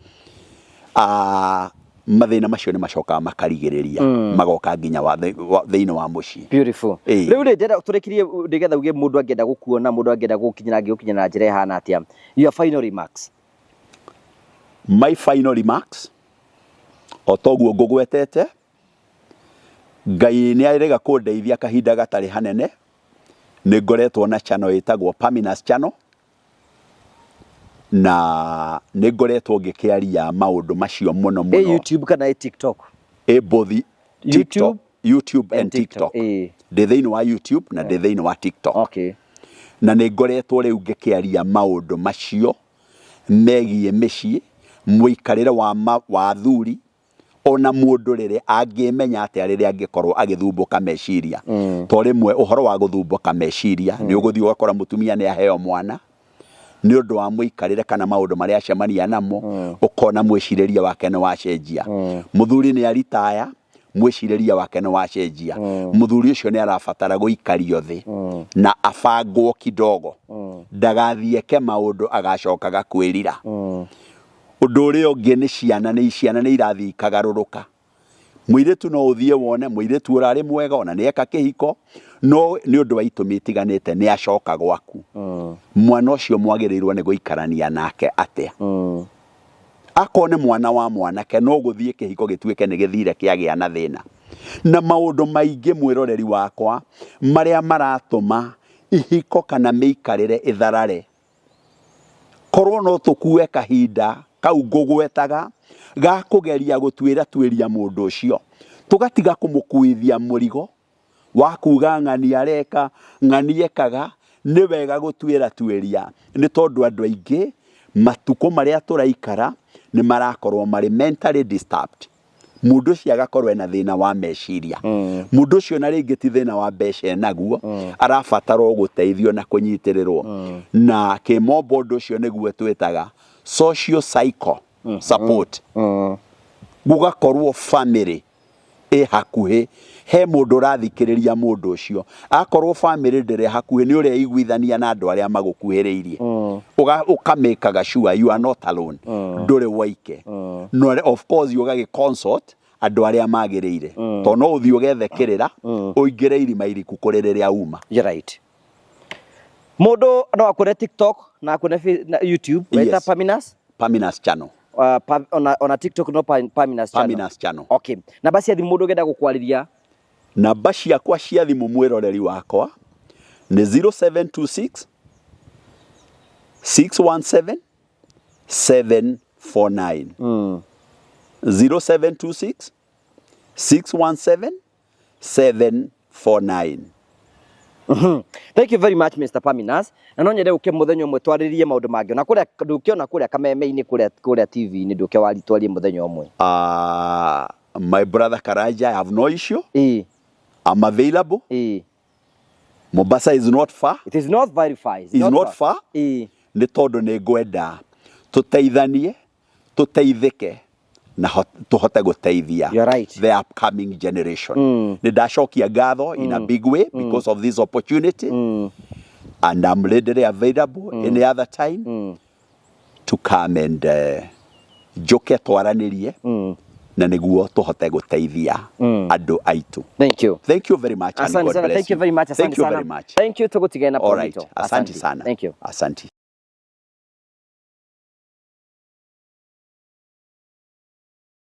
[SPEAKER 3] mathĩna macio nĩ macokaga makarigĩrĩria magoka nginya thĩinĩ wa mũciĩ.
[SPEAKER 2] Beautiful.
[SPEAKER 3] Ĩĩ.
[SPEAKER 2] Rĩu rĩ, ndĩrenda tũrĩkirie nĩgetha uge mũndũ angĩenda gũkuona, mũndũ angĩenda gũkinyĩra, angĩgũkinyĩra na njĩra ĩhana atĩa? Your final remarks.
[SPEAKER 3] My final remarks, o toguo ngũgwetete, Ngai nĩ arĩga kũndeithia kahinda gatarĩ hanene, nĩ ngoretwo na channel ĩtagwo Paminas Channel, na nĩ ngoretwo ngĩkĩaria maũndũ macio mũno
[SPEAKER 2] Ĩ
[SPEAKER 3] mũno.
[SPEAKER 2] YouTube kana ĩ TikTok?
[SPEAKER 3] Ĩ both TikTok, YouTube and
[SPEAKER 2] TikTok.
[SPEAKER 3] TikTok.
[SPEAKER 2] Ĩ.
[SPEAKER 3] Ndĩ thĩinĩ wa YouTube na ndĩ thĩinĩ wa TikTok. Na nĩ ngoretwo rĩu ngĩkĩaria maũndũ macio megiĩ mĩciĩ, mũikarĩre wa athuri, ona mũndũ rĩrĩa angĩmenya atĩa rĩrĩa angĩkorwo agĩthumbũka meciria. To rĩmwe ũhoro wa gũthumbũka meciria nĩ ũgũthiĩ ũgakora mũtumia nĩ aheo mwana nĩ ũndũ wa mũikarĩre kana maũndũ marĩa acemania namo, ũkona mwĩcirĩrie wake nĩ wacenjia. Mũthuri nĩ aritaya, mwĩcirĩrie wake nĩ wacenjia. Mũthuri ũcio nĩ arabatara gũikario thĩ na abangwo kidogo, ndagathiĩ eke maũndũ agacokaga kwĩrira. Ũndũ ũrĩa ũngĩ nĩ ciana, nĩ ciana nĩ irathiĩ ikagarũrũka. Mũirĩtu no ũthiĩ wone mũirĩtu ũrarĩ mwega ona nĩ eka kĩhiko, no nĩ ũndũ wa itũmi itiganĩte nĩ acoka gwaku. Mwana ũcio mwagĩrĩirwo nĩ gũikarania nake atĩa? Akorwo nĩ mwana wa mwanake, no gũthiĩ kĩhiko gĩtuĩke nĩ gĩthire kĩagĩa na thĩna. Na maũndũ maingĩ, mwĩroreri wakwa, marĩa maratũma ihiko kana mĩikarĩre ĩtharare, korwo no tũkue kahinda kau ngũgwetaga ga kũgeria gũtuĩra tuĩria mũndũ ũcio, tũgatiga kũmũkuithia mũrigo wa kuga ng'ani areka, ng'ani ekaga. Nĩ wega gũtuĩra tuĩria, nĩ tondũ andũ aingĩ matukũ marĩa tũraikara nĩ marakorwo marĩ mentally disturbed. Mũndũ ũcio agakorwo ena thĩna wa meciria. Mũndũ ũcio na rĩngĩ ti thĩna wa mbeca enaguo, arabatara o gũteithio na kũnyitĩrĩrwo. Na kĩmombo ũndũ ũcio nĩguo twĩtaga social psycho support. Gũgakorwo family ĩ hakuhĩ, he mũndũ ũrathikĩrĩria mũndũ ũcio. Akorwo family ndĩrĩ hakuhĩ, nĩ ũreiguithania na andũ arĩa magũkuhĩrĩirie, ũkamĩkaga sure you are not alone, ndũrĩ woike. No of course ũgagĩ consult andũ arĩa magĩrĩire, tondũ no ũthiĩ ũgethe kĩrĩra ũingĩre irima iriku kũrĩ rĩrĩa uma.
[SPEAKER 2] You're right. Mũndũ no akũre TikTok na akũre na YouTube weta Paminas.
[SPEAKER 3] Paminas Channel.
[SPEAKER 2] Ona TikTok no Paminas Channel.
[SPEAKER 3] Paminas Channel.
[SPEAKER 2] Okay. Namba cia thimũ mũndũ ũngĩenda gũkwarĩria?
[SPEAKER 3] Namba ciakwa cia thimũ, mwĩroreri wakwa, nĩ 0726 617 749. 0726 617 749.
[SPEAKER 2] Thank you very much, Mr. Paminas. Na no nyende ũke mũthenya ũmwe twarĩrie maũndũ mangĩ. Ona kũrĩa ndũke, ona kũrĩa kameme-inĩ, kũrĩa TV-inĩ ndũke wari twarie mũthenya ũmwe.
[SPEAKER 3] My brother Karanja, I have no issue. I'm available. Mombasa is not far.
[SPEAKER 2] It is not very far. It's
[SPEAKER 3] It's not far. Nĩ tondũ nĩ ngwenda tũteithanie, tũteithĩke na tũhote gũteithia
[SPEAKER 2] You're right.
[SPEAKER 3] the upcoming generation. Nĩ ndacokia ngatho in a big way because of this opportunity, and I'm readily available any other time to come and Njũke twaranĩrie na nĩguo tũhote gũteithia andũ aitũ.
[SPEAKER 2] Thank you.
[SPEAKER 3] Thank you very much and
[SPEAKER 2] Asante
[SPEAKER 3] God
[SPEAKER 2] sana.
[SPEAKER 3] bless
[SPEAKER 2] Thank you very much. Asante
[SPEAKER 3] Thank you
[SPEAKER 2] sana.
[SPEAKER 3] very much.
[SPEAKER 2] Thank you. Tugutigane na
[SPEAKER 3] All right.
[SPEAKER 2] Paulito.
[SPEAKER 3] Asante sana.
[SPEAKER 2] Thank you.
[SPEAKER 3] Asante.